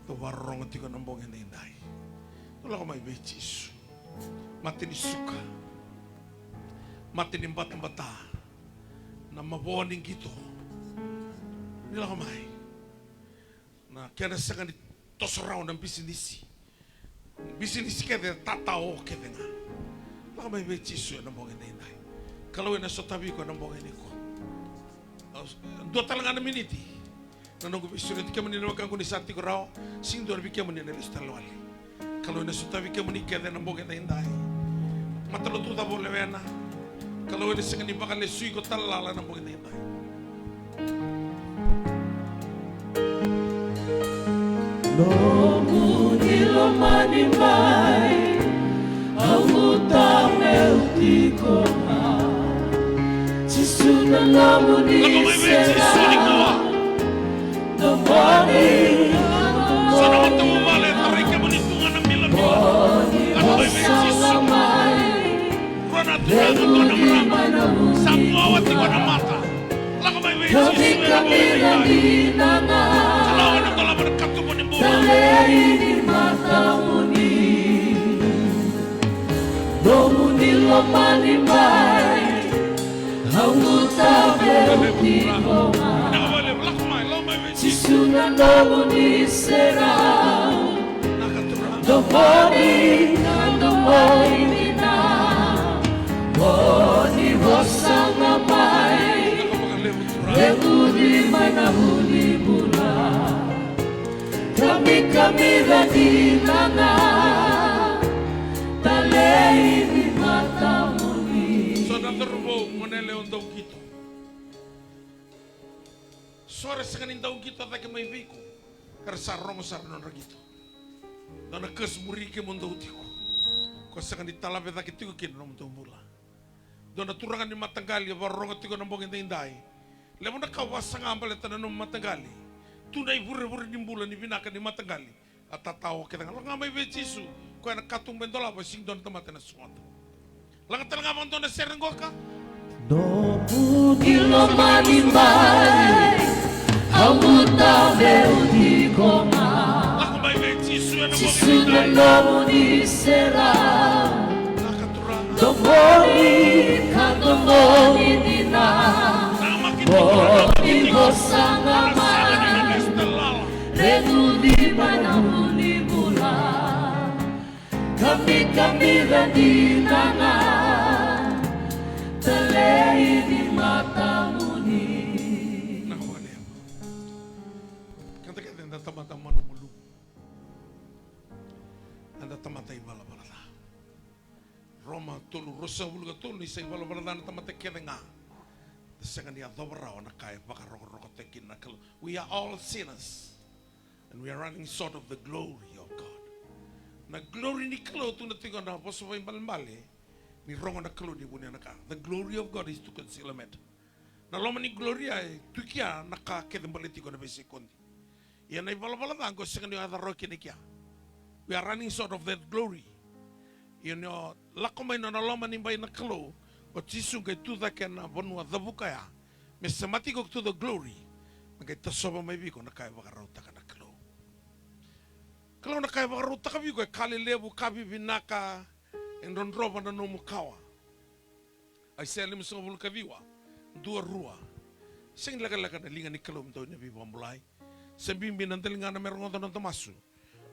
dau vakarorogo tiko na bogi edaidai. Dou lako mai vei Jisu. Mate ni suka. Mate ni batabata. Na mavoa ni qito. Ni lako mai. Na kena sega ni toso rawa na bisinisi. Bisinisi kece tatao kece ga. Lako mai vei Jisu ena bogi edaidai. Kalou ena sotavi iko ena bogi nikua. Dua tale ga na miniti. Na noqu veisureti kemuni na wekaqu ni sa tiko rawa, sega ni dua vei kemuni ena lesu tale wale. Kalou ena sotavi kemuni kece ena bogi edaidai. Matalotu cava o lewena. Kalou ena sega ni vakalesui iko tale lala ena bogi edaidai. Nomuni lomani mai, au guta meu tiko ga. Jisu na nomuni serau. Sa na matavuvale, tarai kemuni tu ga na milamila. Lako mai vei Jisu. Rua na turaga, dua na marama. Sa muawa tiko na mata. Lako mai vei Jisu ena bogi edaidai. Kalou ena dolava na katuba ni bula. Nomuni lomani mai, au guta meu tiko ga. Lako mai, lako mai vei Jisu. Jisu na nomuni serau. Vinaka Turaga. Voli na domoi ni na, voli vosa ga mai. Vekuri mai na vuli bula. Kamikami ra dina ga, talei ni matamuni. So na cauravou, mo na yalewa dau qito. So era sega ni dau qito cake mai vei iko, era sa rogo sara na nodra qito. Dua na curse muri kemudou tiko, ko sega ni talave cake tiko kina na nomudou bula. Dua na turaga ni mataqali e vakarorogo tiko na bogi daidai. Levu na ka vasaga baleta na nomu mataqali. Tu na ivurevure ni bula ni vinaka ni mataqali. A tatao kece ga, lako ga mai vei Jisu. Koya na katuba e dolava, sega ni dua na tamata ena sogota. Laga tale ga vakadua na sere qoka. Nomu ni lomani mai, au butave tiko ga. Lako mai vei Jisu ena Jisu na nomuni sere. Lako Turaga. Domoni ka domoni dina. Namaki tiko, namaki tiko. Voli vosa ga mai. Vuli mai na vuli bula. Kamikami ra dina ga, talei ni matamuni. Na hua levu. Keda kece eda tamata malumalumu. Eda tamata ivalavala ca. Roma tolu, ruasagavulu ka tolu, ni sa ivalavala ca na tamata kece ga, da sega ni yacova rawa na ka e vakarokorokotaki kina na Kalou. We are all sinners. And we are running short of the glory of God. Na glory ni Kalou, tukuna tiko na vosa vakaibalebale, ni rogo na Kalou ni vunea na ka. The glory of God is to conceal a matter. Na loma ni glory ya e tu i kea na ka kece baleti iko na veisekodi. Ia na ivalavala ca qo sega ni o yaco rawa kina i kea. We are running short of that glory. Ia ni o lako mai na nona loma ni bai na Kalou, o Jisu qai tu cake ena vanua cavuka ya, me semati iko to the glory, me qai tasova mai vei iko na ka e vakarautaka na Kalou. Kalou na ka e vakarautaka vei iko e ka lelevu, ka vivinaka, e drodrova na nomu kawa. Aisea limasagavulu ka ciwa, dua, rua. Sega ni lekaleka na liga ni Kalou me dau na veivakabulai. Se bibi na daligana me rogoca na noda masu.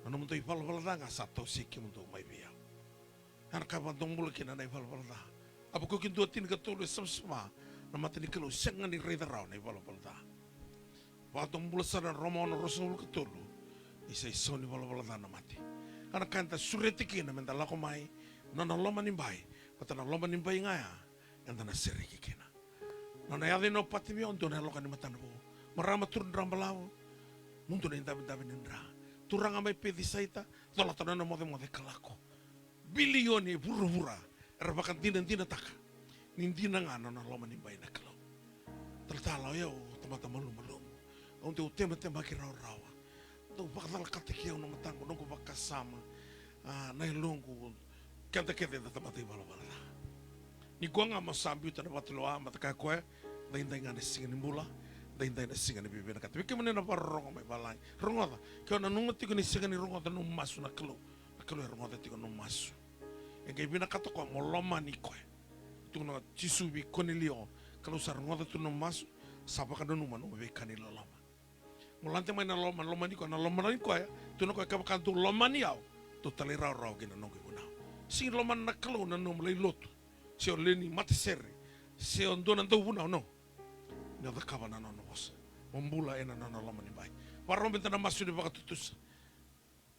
Na nomudou ivalavala ca ga sa tausi kemudou mai vei au. Ia na ka e vakadomobula kina na ivalavala ca. Apakuki dua, tinikatolu, e savasava na mata ni Kalou, sega ni raica rawa na ivalavala ca. Vakadomobula sara na Roma ono, ruasagavulu ka tolu. Ni sa isau ni valavala ca na mate. Ia na ka eda sureti kina meda lako mai na nona loma ni bai. Vata na loma ni bai ga ya eda na sereki kina. Nona yaco i Patimeo, dua na yaloka ni matana vou. Marama turu dra balavu, mudu na idavedave ni dra. Turaga mai Pecisaita, colata na nona mocemoce ka lako. Bilioni e vuravura era vakadinadinataka ni dina ga na nona loma ni bai na Kalou. Talatala, o yau tamata malumalumu. Au dau tematema ki rawarawa. Dau vakacalakataki au na mataqu, noqu vakasama, a, na yaloqu, keda kece eda tamata ivalavala ca. Nikua ga mo sa biuta na vatulewa, mata kaya koya, daidai ga na siga ni bula, daidai na siga ni veivinakati. Vei kemuni na vakarorogo mai valagi, rogoca, ke o nanuma tiko ni sega ni rogoca na nomu masu na Kalou, na Kalou e rogoca tiko na nomu masu. E qai vinakata koya mo lomani koya. Tukuna o Jisu vei Konilio, Kalou sa rogoca tu na nomu masu, sa vakananuma na nomu veika ni loloma. Mo lade mai na loma, lomani koya, na lomani koya, tukuna koya, kevaka dou lomani au, dou talairawarawa ki na noqu ivunau. Sega ni lomana na Kalou na nomu lai lotu, se o lewe ni matasere, se o dua na dauvunau, no. Ni o cakava na nona vosa. Mo bula ena nona loma ni bai. Vakarau meda na masu ni vakatutusa.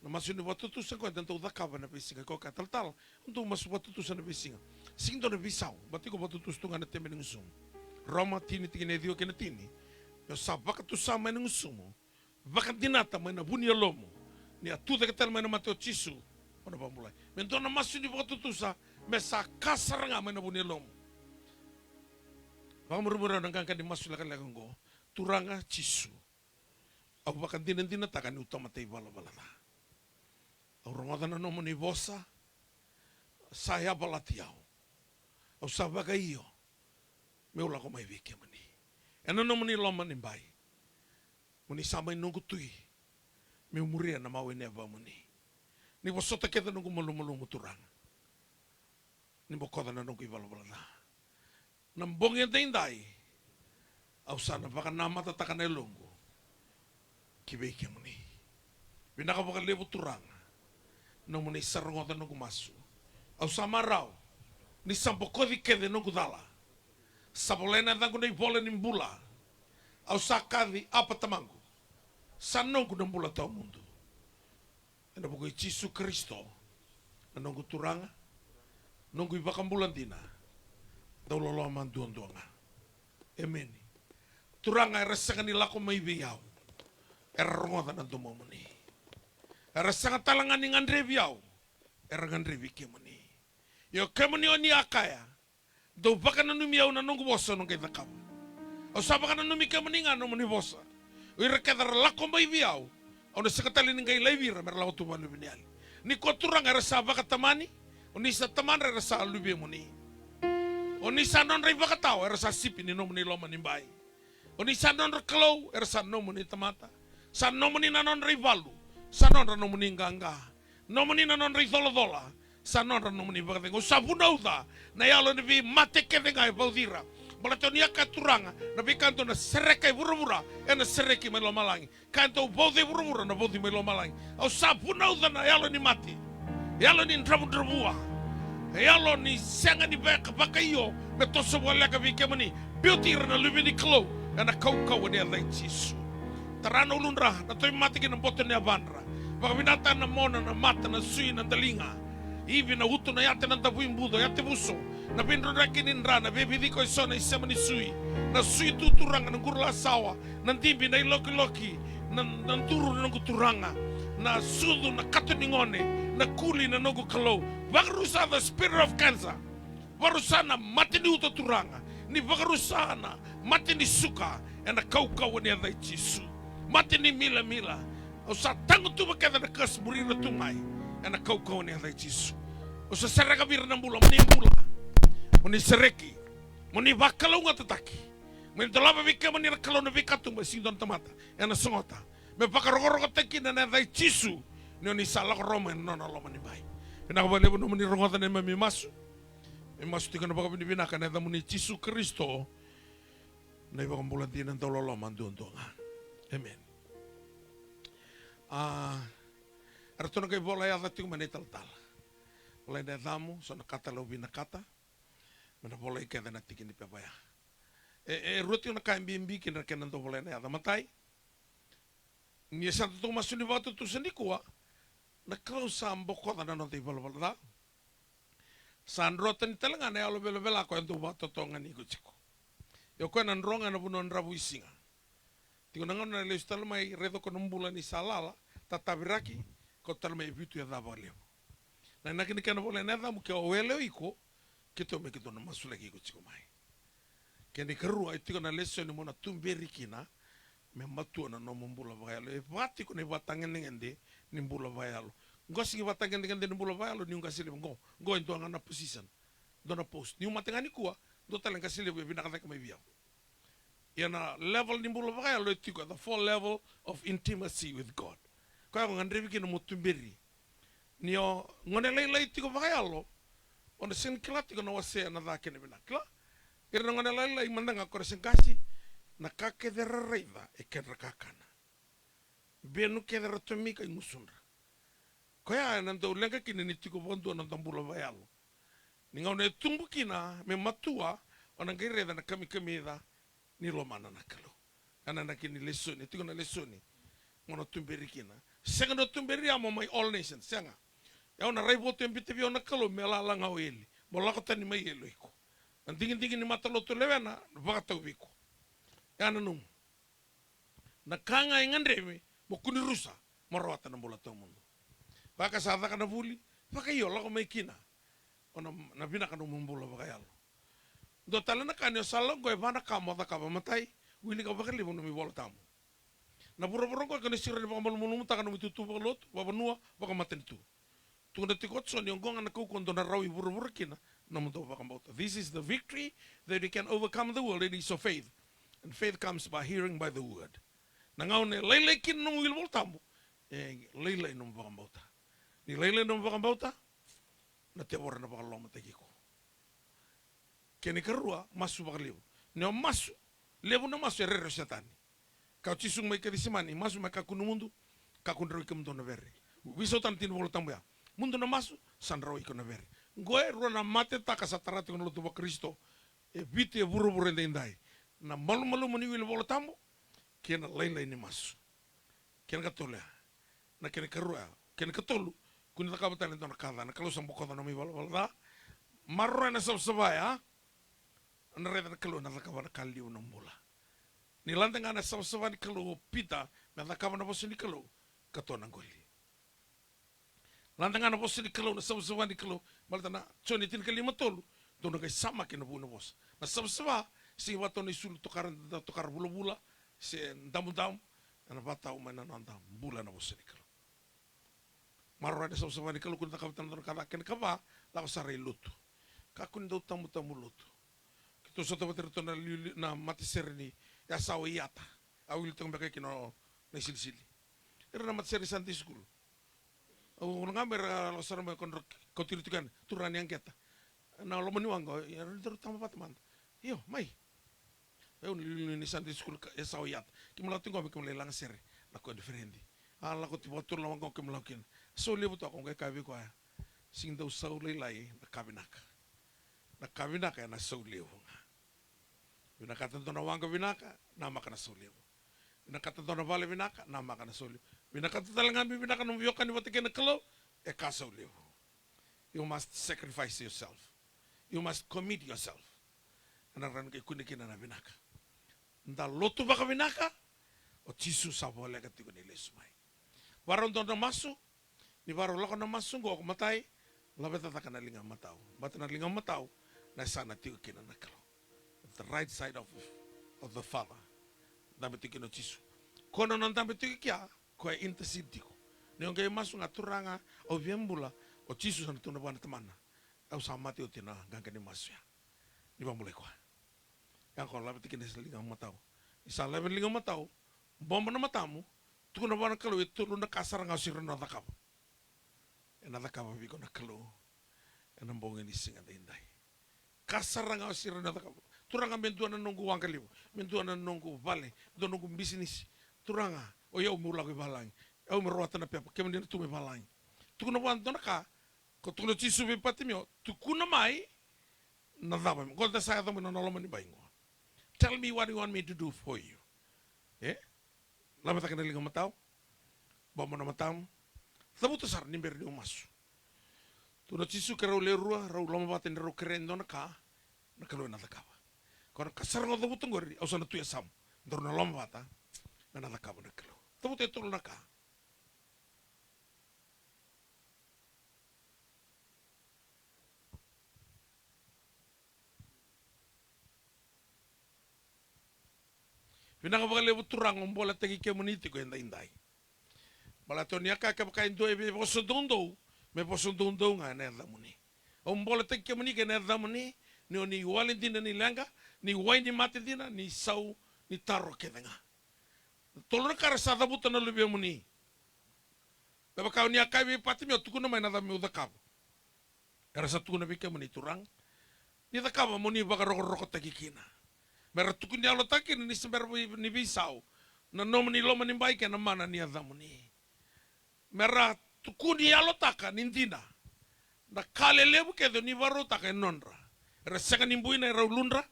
Na masu ni vakatutusa koya eda dau cakava ena veisiga. Koya kaya, talatala, au dau masu vakatutusa ena veisiga. Sega ni dua na veisau, baleta iko vakatutusa tu ga ena tebe ni gusumu. Roma tini, tikina e ciwa kei na tini. Ni o sa vakatusa mai na gusumu, vakadinata mai na vu ni yalomu, ni a tu cake tale mai na mate o Jisu, o na vakabulai. Me dua na masu ni vakatutusa, me sa ka sara ga mai na vu ni yalomu. Vakamurimuri au na qaqa ni masu lekaleka oqo. Turaga Jisu, au vakadinadinataka niu tamata ivalavala ca. Au rogoca na nomuni vosa, sa yavalati au. Au sa vakaio meu lako mai vei kemuni. Ena nomuni loma ni bai, mo ni sa mai noqu tui, meu muria na mawe ni yavamuni. Ni vosota kece noqu malumalumu, Turaga. Ni bokoca na noqu ivalavala ca. Na bogi edaidai, au sa na vakanamatataka na yaloqu ki vei kemuni. Vinaka vakalevu, Turaga. Nomuni sa rogoca noqu masu. Au sa marau ni sa bokoci kece noqu cala. Sa volai na yacaqu na ivola ni bula. Au sa kaci, Apa Tamaqu, sa noqu na bula tawamudu. Ena vuku i Jisu Karisito, na noqu Turaga, noqu iVakabula dina, dau loloma duadua ga. Emeni. Turaga, era sega ni lako mai vei au, era rogoca na domomuni. Era sega tale ga ni gadrevi au, era gadrevi kemuni. Io kemuni o ni a kaya, dou vakananumi au na noqu vosa au na qai cakava. Au sa vakananumi kemuni ga na nomuni vosa. O ira kece era lako mai vei au, au na sega tale ni qai laivi ira mera lako tu vua na luveniyali. Nikua Turaga era sa vakatamani, o ni sa tamadra, era sa luvemuni. O ni sa nodra ivakatawa, era sa sipi ni nomuni loma ni bai. O ni sa nodra Kalou, era sa nomuni tamata. Sa nomuni na nodra ivalu, sa nodra nomuni qaqa. Nomuni na nodra icolacola, sa nodra nomuni vakacegu. Au sa vunauca na yalo ni veimate kece ga e vauci ira. Baleta o ni a kaya Turaga, na veika dou na sereka e vuravura, ena sereki mai lomalagi. Ka e dou vauci e vuravura, na vauci mai lomalagi. Au sa vunauca na yalo ni mate, yalo ni dravudravua, yalo ni sega ni vaka, vakaio me toso voleka vei kemuni. Biuti ira na luve ni Kalou ena kaukauwa ni yaca i Jisu. Tara na uludra, na tauvimate kei na boto ni yavadra. Vakavinakataka na mona, na mata, na sui, na daliga, ivi, na uto, na yate, na davui buco, yate vuso, na veidrodraki ni dra, na veiviciko eso, na isema ni sui, na sui tu Turaga, na qurulasawa, na dibi, na ilokiloki, na, na duru na noqu Turaga, na sucu, na kato ni gone, na kuli na noqu Kalou. Vakarusa the spirit of cancer. Vakarusa na mate ni uto Turaga. Ni vakarusa na mate ni suka ena kaukauwa ni yaca i Jisu. Mate ni milamila. Au sa tagutuva kece na curse, muri ira tu mai ena kaukauwa ni yaca i Jisu. Au sa sereka vei ira na bula, mo ni bula, mo ni sereki, mo ni vakalougatataki. Mo ni dolava vei kemuni na Kalou na veikatuba e sega ni dua na tamata ena sogota. Me vakarokorokotaki kina na yaca i Jisu, ni o ni sa lako rawa mai na nona loma ni bai. Vinaka vakalevu nomuni rogoca na neimami masu. Me masu tiko na vakavinavinaka ena yacamuni Jisu Karisito, na iVakabula dina, dauloloma duadua ga. Emeni. A, eratou na qai vola yaca tiko mai na italatala. Volai na yacamu, so na ka tale au vinakata me na volai kece na tiki ni pepa ya. E, e rua tiko na ka e bibi kina na kena dau volai na yaca. Matai, ni sa dau masu ni vakatutusa nikua, na Kalou sa bokoca na noda ivalavala ca. Sa dro tani tale ga na yalo velavela koya dau vakatotogani iko tiko. Ia o koya na dro ga ena vanua dravuisiga. Tiko na gauna na lesu tale mai, raica ko na bula ni sa lala, tataviraki, kauta tale mai e vitu e ca vakalevu. Na inaki ni kena volai na yacamu, ke o wele o iko, keitou me keitou na masulaki iko tiko mai. Kena ikarua, e tiko na lesoni mo na tuberi kina me matua na nomu bula vakayalo. E va tiko na ivakatagedegede ni bula vakayalo. Qo sega ni ivakatagedegede ni bula vakayalo niu qase levu qo. Qo e dua ga na position, dua na post. Niu mate ga nikua, dua tale qase levu e vinaka cake mai vei au. Ia na level ni bula vakayalo e tiko, the four level of intimacy with God. Koya ko gadrevi kina mo tuberi. Ni o gone lailai tiko vakayalo, o na sega ni kila tiko na wasea, na ca kei na vinaka. Kila? Ira na gone lailai mada ga ko ra se qase, na ka kece ra raica e kedra kakana. Benu kece ra tomika i gusudra. Koya ena dau leqa kina ni tiko vakadua na noda bula vakayalo. Ni gauna e tubu kina me matua, o na qai raica na kamikamica ni lomana na Kalou. Ena inaki ni lesoni, e tiko na lesoni mo na tuberi kina. Sega ni o tuberi ya mo mai All Nations, sega. Ia o na raivotu e biuta vei au na Kalou me lala ga o eli, mo lako tani mai eli o iko. Na digidigi ni matalotu lewena, vakatau vei iko. Ya na nomu. Na ka ga e gadrevi mo kua ni rusa, mo rawata na bula tawamudu. Vaka sa caka na vuli, vakaio, lako mai kina. O na, na vinaka nomu bula vakayalo. Dua tale na ka, ni o sa lako qo, e va na ka mo cakava. Matai, wilika vakalevu nomu iVola Tabu. Na vuravura qo e ka ni sega ni vakamalumalumutaka nomu itutu vakalotu, vakavanua, vakamatanitu. Tukuna tiko o Joni, oqo ga na kaukauwa dou na rawa i vuravura kina, nomudou vakabauta. This is the victory, that you can overcome the world, it is your faith. And faith comes by hearing by the word. Na gauna e lailai kina nomu wili Vola Tabu, e lailai nomu vakabauta. Ni lailai nomu vakabauta, na tevoro ena vakalolomataki iko. Kena ikarua, masu vakalevu. Ni o masu, levu na masu e rere o Setani. Kaya o Jisu mai Kecisemani, masu me kakua ni mudu, kakua ni rauti kemudou na vere. Veisautaka na tikina ni Vola Tabu ya. Mudu na masu, sa dra o iko na vere. Qo e rua na matetaka sa tara tiko na lotu vaKarisito. E vitu e vuravura edaidai. Na malumalumu ni wili Vola Tabu kei na lailai ni masu. Kena katolu ya. Na kena karua ya. Kena katolu, kua ni cakava tale e dua na ka ca. Na Kalou sa bokoca na nomu ivalavala ca. Maroroya na savasava ya. Na raica na Kalou ena cakava na ka levu na bula. Ni lade ga na savasava ni Kalou o Pita me cakava na vosa ni Kalou, katoa na qoli. Lade ga na vosa ni Kalou, na savasava ni Kalou. Baleta na Joni tinikalima tolu, dou na qai samaki ena vu ni vosa. Na savasava, sega ni vaka na isulu tokara, tokara vulavula se damudamu. Ena vakatau mai na noda bula na vosa ni Kalou. Maroroya na savasava ni Kalou, kua ni cakava tale e dua na ka ca. Kena kava, lako sara i lotu. Kakua ni dau tabutabu lotu. Keitou sota vata iratou na liuliu, na matasere ni yasana o Iata. Au wili tiko beka kina o Naisilisili. Ira na matasere ni Sunday school. Au na ga me ra lako sara mai, ko dra kauti ira tiko yani, turaga ni Aqeta. Na loma ni waqa, era dau tama vata mada. Io, mai. Au na liuliu ni Sunday school ka, e sa o Iata. Keimami lako tiko qo me keimami lai lagasere na koniferedi. A lako tiko vakatolu na waqa qo keimami lako kina. Sau levu toka, au qai kaya vei koya, sega ni dau sau lailai na ka vinaka. Na ka vinaka ena sau levu ga. Vinakata dua na waqa vinaka, namaka na sau levu. Vinakata dua na vale vinaka, namaka na sau levu. Vinakata tale ga me vinaka nomu veiwekani vata kei na Kalou, e ka sau levu. You must sacrifice yourself. You must commit yourself. Ena rawa ni qai kune kina na vinaka. Da lotu vakavinaka, o Jisu sa voleka tiko ni lesu mai. Vakarau dua na masu, ni vakarau lako na masu qo, ko matai, laveta cake na ligamatau. Baleta na ligamatau, na yasana tiko kina na Kalou. The right side of, of the Father. Dabe tiko kina o Jisu. Ko na nona dabe tiko kea, ko e intercede tiko. Ni o qai masu ga, Turaga, au via bula, o Jisu sa na tukuna vua na Tamana. Au sa mate oti na qaqa ni masu ya. Ni vakabulai koya. Ya ko laveta kina na ligamatau. Ni sa laveta na ligamatau, bobo na matamu, tukuna vua na Kalou e tolu na ka sara ga o sega ni rawa ni cakava. Ena cakava vei iko na Kalou ena bogi ni siga daidai. Ka sara ga o sega ni rawa ni cakava. Turaga, me dua na noqu waqa levu, me dua na noqu vale, dua na noqu bisinisi. Turaga, o yau meu lako i valagi. Au meu rawata na pepa, kemuni na tu mai valagi. Tukuna vua e dua na ka, ko tukuna o Jisu vei Patimeo, tukuna mai na cava me, qo da sa yaco mai na nona loma ni bai qo. Tell me what you want me to do for you. E? Laveta cake na ligamatau. Bobo na matamu. Cavuta sara ni bera niu masu. Tukuna o Jisu, ke rau lewe rua rau lomavata ni rau kerea e dua na ka, na Kalou ena cakava. Ko na ka sara ga o cavuta qori, au sa na tu e yasamu. Daru na lomavata, me na cakava na Kalou. Cavuta e tolu na ka. Vinaka vakalevu Turaga, o boletaki kemuni tiko edaidai. Baleta o ni a kaya kevaka e dua e via vosa doudou, me vosa doudou ga ena yacamuni. Au boletaki kemuni kei na yacamuni, ni o ni wale dina ni leqa, ni wai ni mate dina, ni sau ni taro kece ga. Tolu na ka era sa cavuta na luvemuni. Me vaka o ni a kaya vei Patimeo, tukuna mai na cava meu cakava. Era sa tukuna vei kemuni Turaga. Ni cakava mo ni vakarokorokotaki kina. Me ra tukuni yalotaka kina ni se bera ni veisau na nomuni loma ni bai kei na mana ni yacamuni. Me ra tukuni yalotaka ni dina na ka lelevu kece o ni vakarautaka e nodra. Era sega ni bui na ira uludra,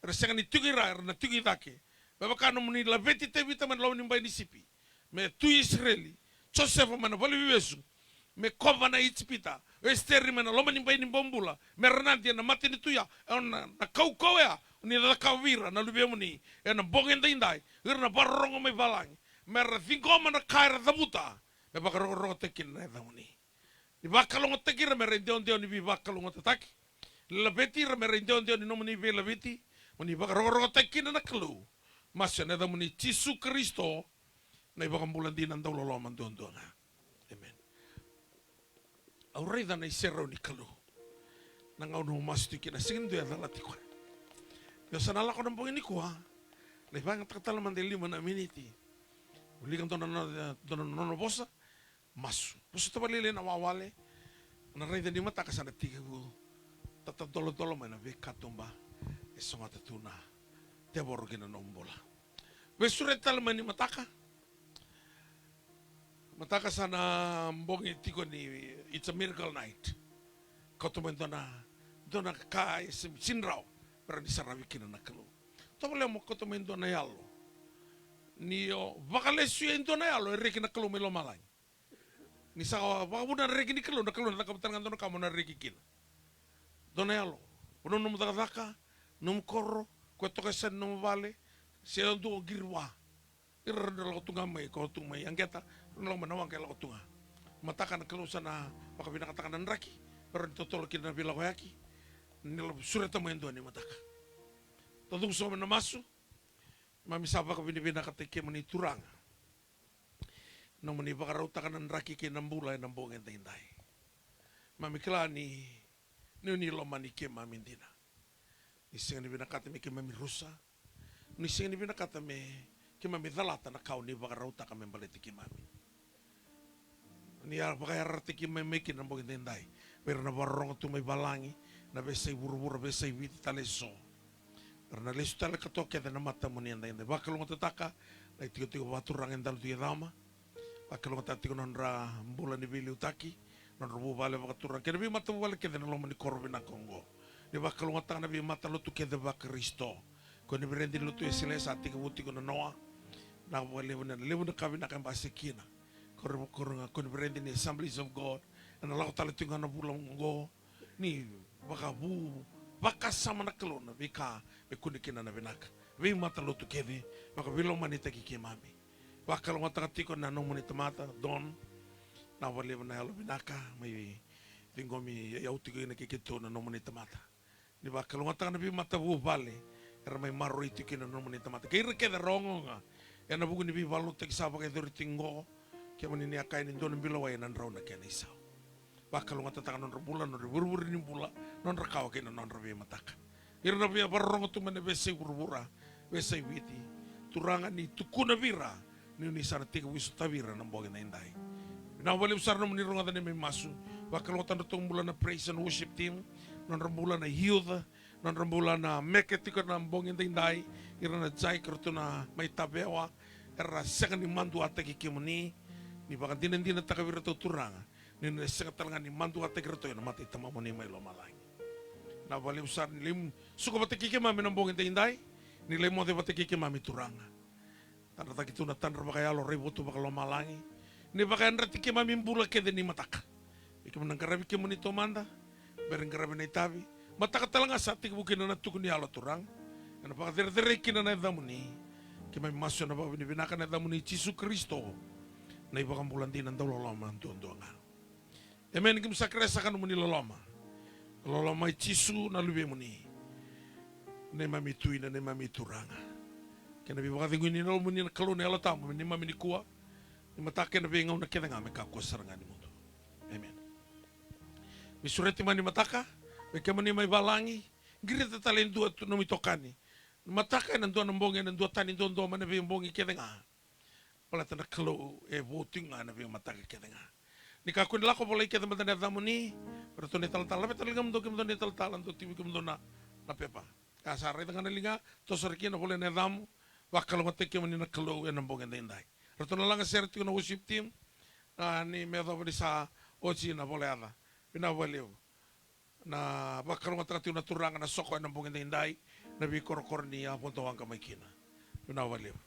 era sega ni tiko i ra, era na tiko i cake. Me vaka nomuni laveti Tevita mai na loma ni bai ni sipi, me tu i Isireli, Josefa mai na valeniveivesu, me kova na Ijipita, o Esiteri mai na loma ni bai ni bobula, me ra nadi ena matanitu ya, ena, na kaukauwa ya o ni cakava vei ira na luvemuni ena bogi edaidai, ira na vakarorogo mai valagi, me ra ciqoma na ka era cavuta, me vakarokorokotaki kina na yacamuni. Ni vakalougatataki ira me ra idewadewa ni veivakalougatataki. Laveti ira me ra idewadewa ni nomuni veilaveti. Mo ni vakarokorokotaki kina na Kalou. Masu ena yacamuni Jisu Karisito, na iVakabula dina dauloloma duadua ga. Amen. Au raica na iserau ni Kalou. Na gauna au masu tiko kina, sega ni dua e calati koya. Io, sa na lako na bogi nikua. Lai vakayagataka tale mada e lima na miniti. Wilika dua na, dua na nona vosa. Masu. Vosa tavalele na wawale. Na raica ni mataka sa na tekivu tatadolodolo mai na veikatuba e sogota tu na tevoro ki na nomu bula. Veisureti tale mai ni mataka. Mataka sa na bogi tiko ni it's a miracle night. Kauta mai dua na, dua na ka e se sega ni rawa me rawa ni saravi kina na Kalou. Tovolea mo kauta mai dua na yalo. Ni o vakalesuya e dua na yalo e reki na Kalou mai lomalagi. Ni sa vakavuna na reki ni Kalou, na Kalou na cakava tale ga dua na ka mo na reki kina. Dua na yalo. Vanua nomu cakacaka, nomu koro, ko e toka e sa ni nomu vale, se dua o qiri vua. Ira na lako tu ga mai, ko tu mai Aqeta, na lako mai na waqa e lako tu ga. Mataka na Kalou sa na vakavinakataka na draki, me rawa ni totolo kina na veilakoyaki, ni lako sureta mai e dua ni mataka. Taucuku sobu mai na masu, mami sa vakavinavinakataki kemuni Turaga. Nomuni vakarautaka na draki kei na bula ena bogi edaidai. Mami kila ni ni o ni lomani keimami dina. Ni sega ni vinakata me keimami rusa. Ni sega ni vinakata me keimami calata na ka o ni vakarautaka me baleti keimami. Ni a vakayarayarataki keimami mai kina na bogi daidai. Vei ira na vakarorogo tu mai valagi, na veiyasai vuravura, veiyasai Viti tale eso. Era na lesu tale katoa kece na matamuni edaidai. Vakalougatataka na itikotiko vakaturaga e Delatukei Cama. Vakalougatataka tiko na nodra bula ni veiliutaki, na nodra vuvale vakaturaga kei na veimatavuvale kece na loma ni koro vinaka oqo. Ni vakalougatataka na veimatalotu kece vaKarisito. Ko ni veiredi ni lotu Wesele sa tekivu tiko na noa. Na vakalevu na levu na ka vinaka e basika kina. Ko ni veiredi ni Assemblies of God. Ena lako tale tiko ga na vula oqo. Ni vakavu, vakasama na Kalou na veika me kune kina na vinaka. Veimatalotu kece, vakaveilomani taki keimami. Vakalougatataka tiko na nomuni tamata, Don, na vakalevu na yalo vinaka, mai ciqomi iyau tiko kina kei keitou na nomuni tamata. Ni vakalougatataka na veimatavuvale, era mai maroroi tiko kina na nomuni tamata. Kei ira kece ra ogaoga, ena vuku ni veivakalotutaki sa vakayacori tiko oqo, kemuni ni a kaya ni dua na bilo wai ena drau na kena isau. Vakalougatataka na nodra bula, na nodra vurevure ni bula, na nodra kawa kei na nodra veimataka. Ira na via vakarorogo tu mai na veiyasai vuravura, veiyasai Viti. Turaga ni tukuna vei ira, ni o ni sa na tekivu sotavi ira na bogi daidai. Vinaka vakalevu sara nomuni rogoca neimami masu. Vakalougatataka na nodratou bula na praise and worship team, nodra bula na youth, nodra bula na meke tiko na bogi daidai, ira na jai kei ratou na mai Tavewa, era sega ni maduataki kemuni, ni vakadinadinataka vei iratou Turaga, ni na sega tale ga ni maduataki iratou ena mata i Tamamuni mai lomalagi. Vinaka vakalevu sara ni lai suka vata kei keimami na bogi daidai, ni lai moce vata kei keimami Turaga. Tadrataki tu na tadra vakayalo, raivotu vakalomalagi. Ni vakayadrati keimami bula kece ni mataka. Vei keimami na qaravi kemuni taumada, bera ni qaravi na itavi. Mataka tale ga sa tekivu kina na tuku ni yalo Turaga. Ena vakacerecerei kina na yacamuni. Keimami masu ena vakavinavinaka na yacamuni Jisu Karisito. Na iVakabula dina dauloloma duadua ga. Emeni. Keimami sa kerea saka nomuni loloma. Loloma i Jisu na Luvemuni. Neimami Tui, na neimami Turaga. Kei na veivakacegui ni Lomamuni na Kalou na Yalo Tabu, me neimami nikua, ni mataka kei na veigauna kece ga me kakua sara ga ni mudu. Emeni. Me sureti mai ni mataka, vei kemuni mai valagi, qirita tale e dua tu nomu itokani. Mataka ena dua na bogi, ena dua tani duadua mai na veibogi kece ga. Baleta na Kalou e vo tiko ga ena veimataka kece ga. Ni kakua ni lako volai kece mada na yacamuni. Ratou na italatala, laveta na ligamudou kemudou na italatala, dou tivi kemudou na, na pepa. Ka sa raica ga na liga, toso sara kina, volai na yacamu. Vakalougatataki kemuni na Kalou ena bogi daidai. Ratou na laga sere tiko na worship team. A, ni me yacova ni sa oti na vola yaca. Vinaka vakalevu. Na vakalougatataka tiko na Turaga na soko ena bogi daidai, na veikorokoro ni a vodo waqa mai kina. Vinaka vakalevu.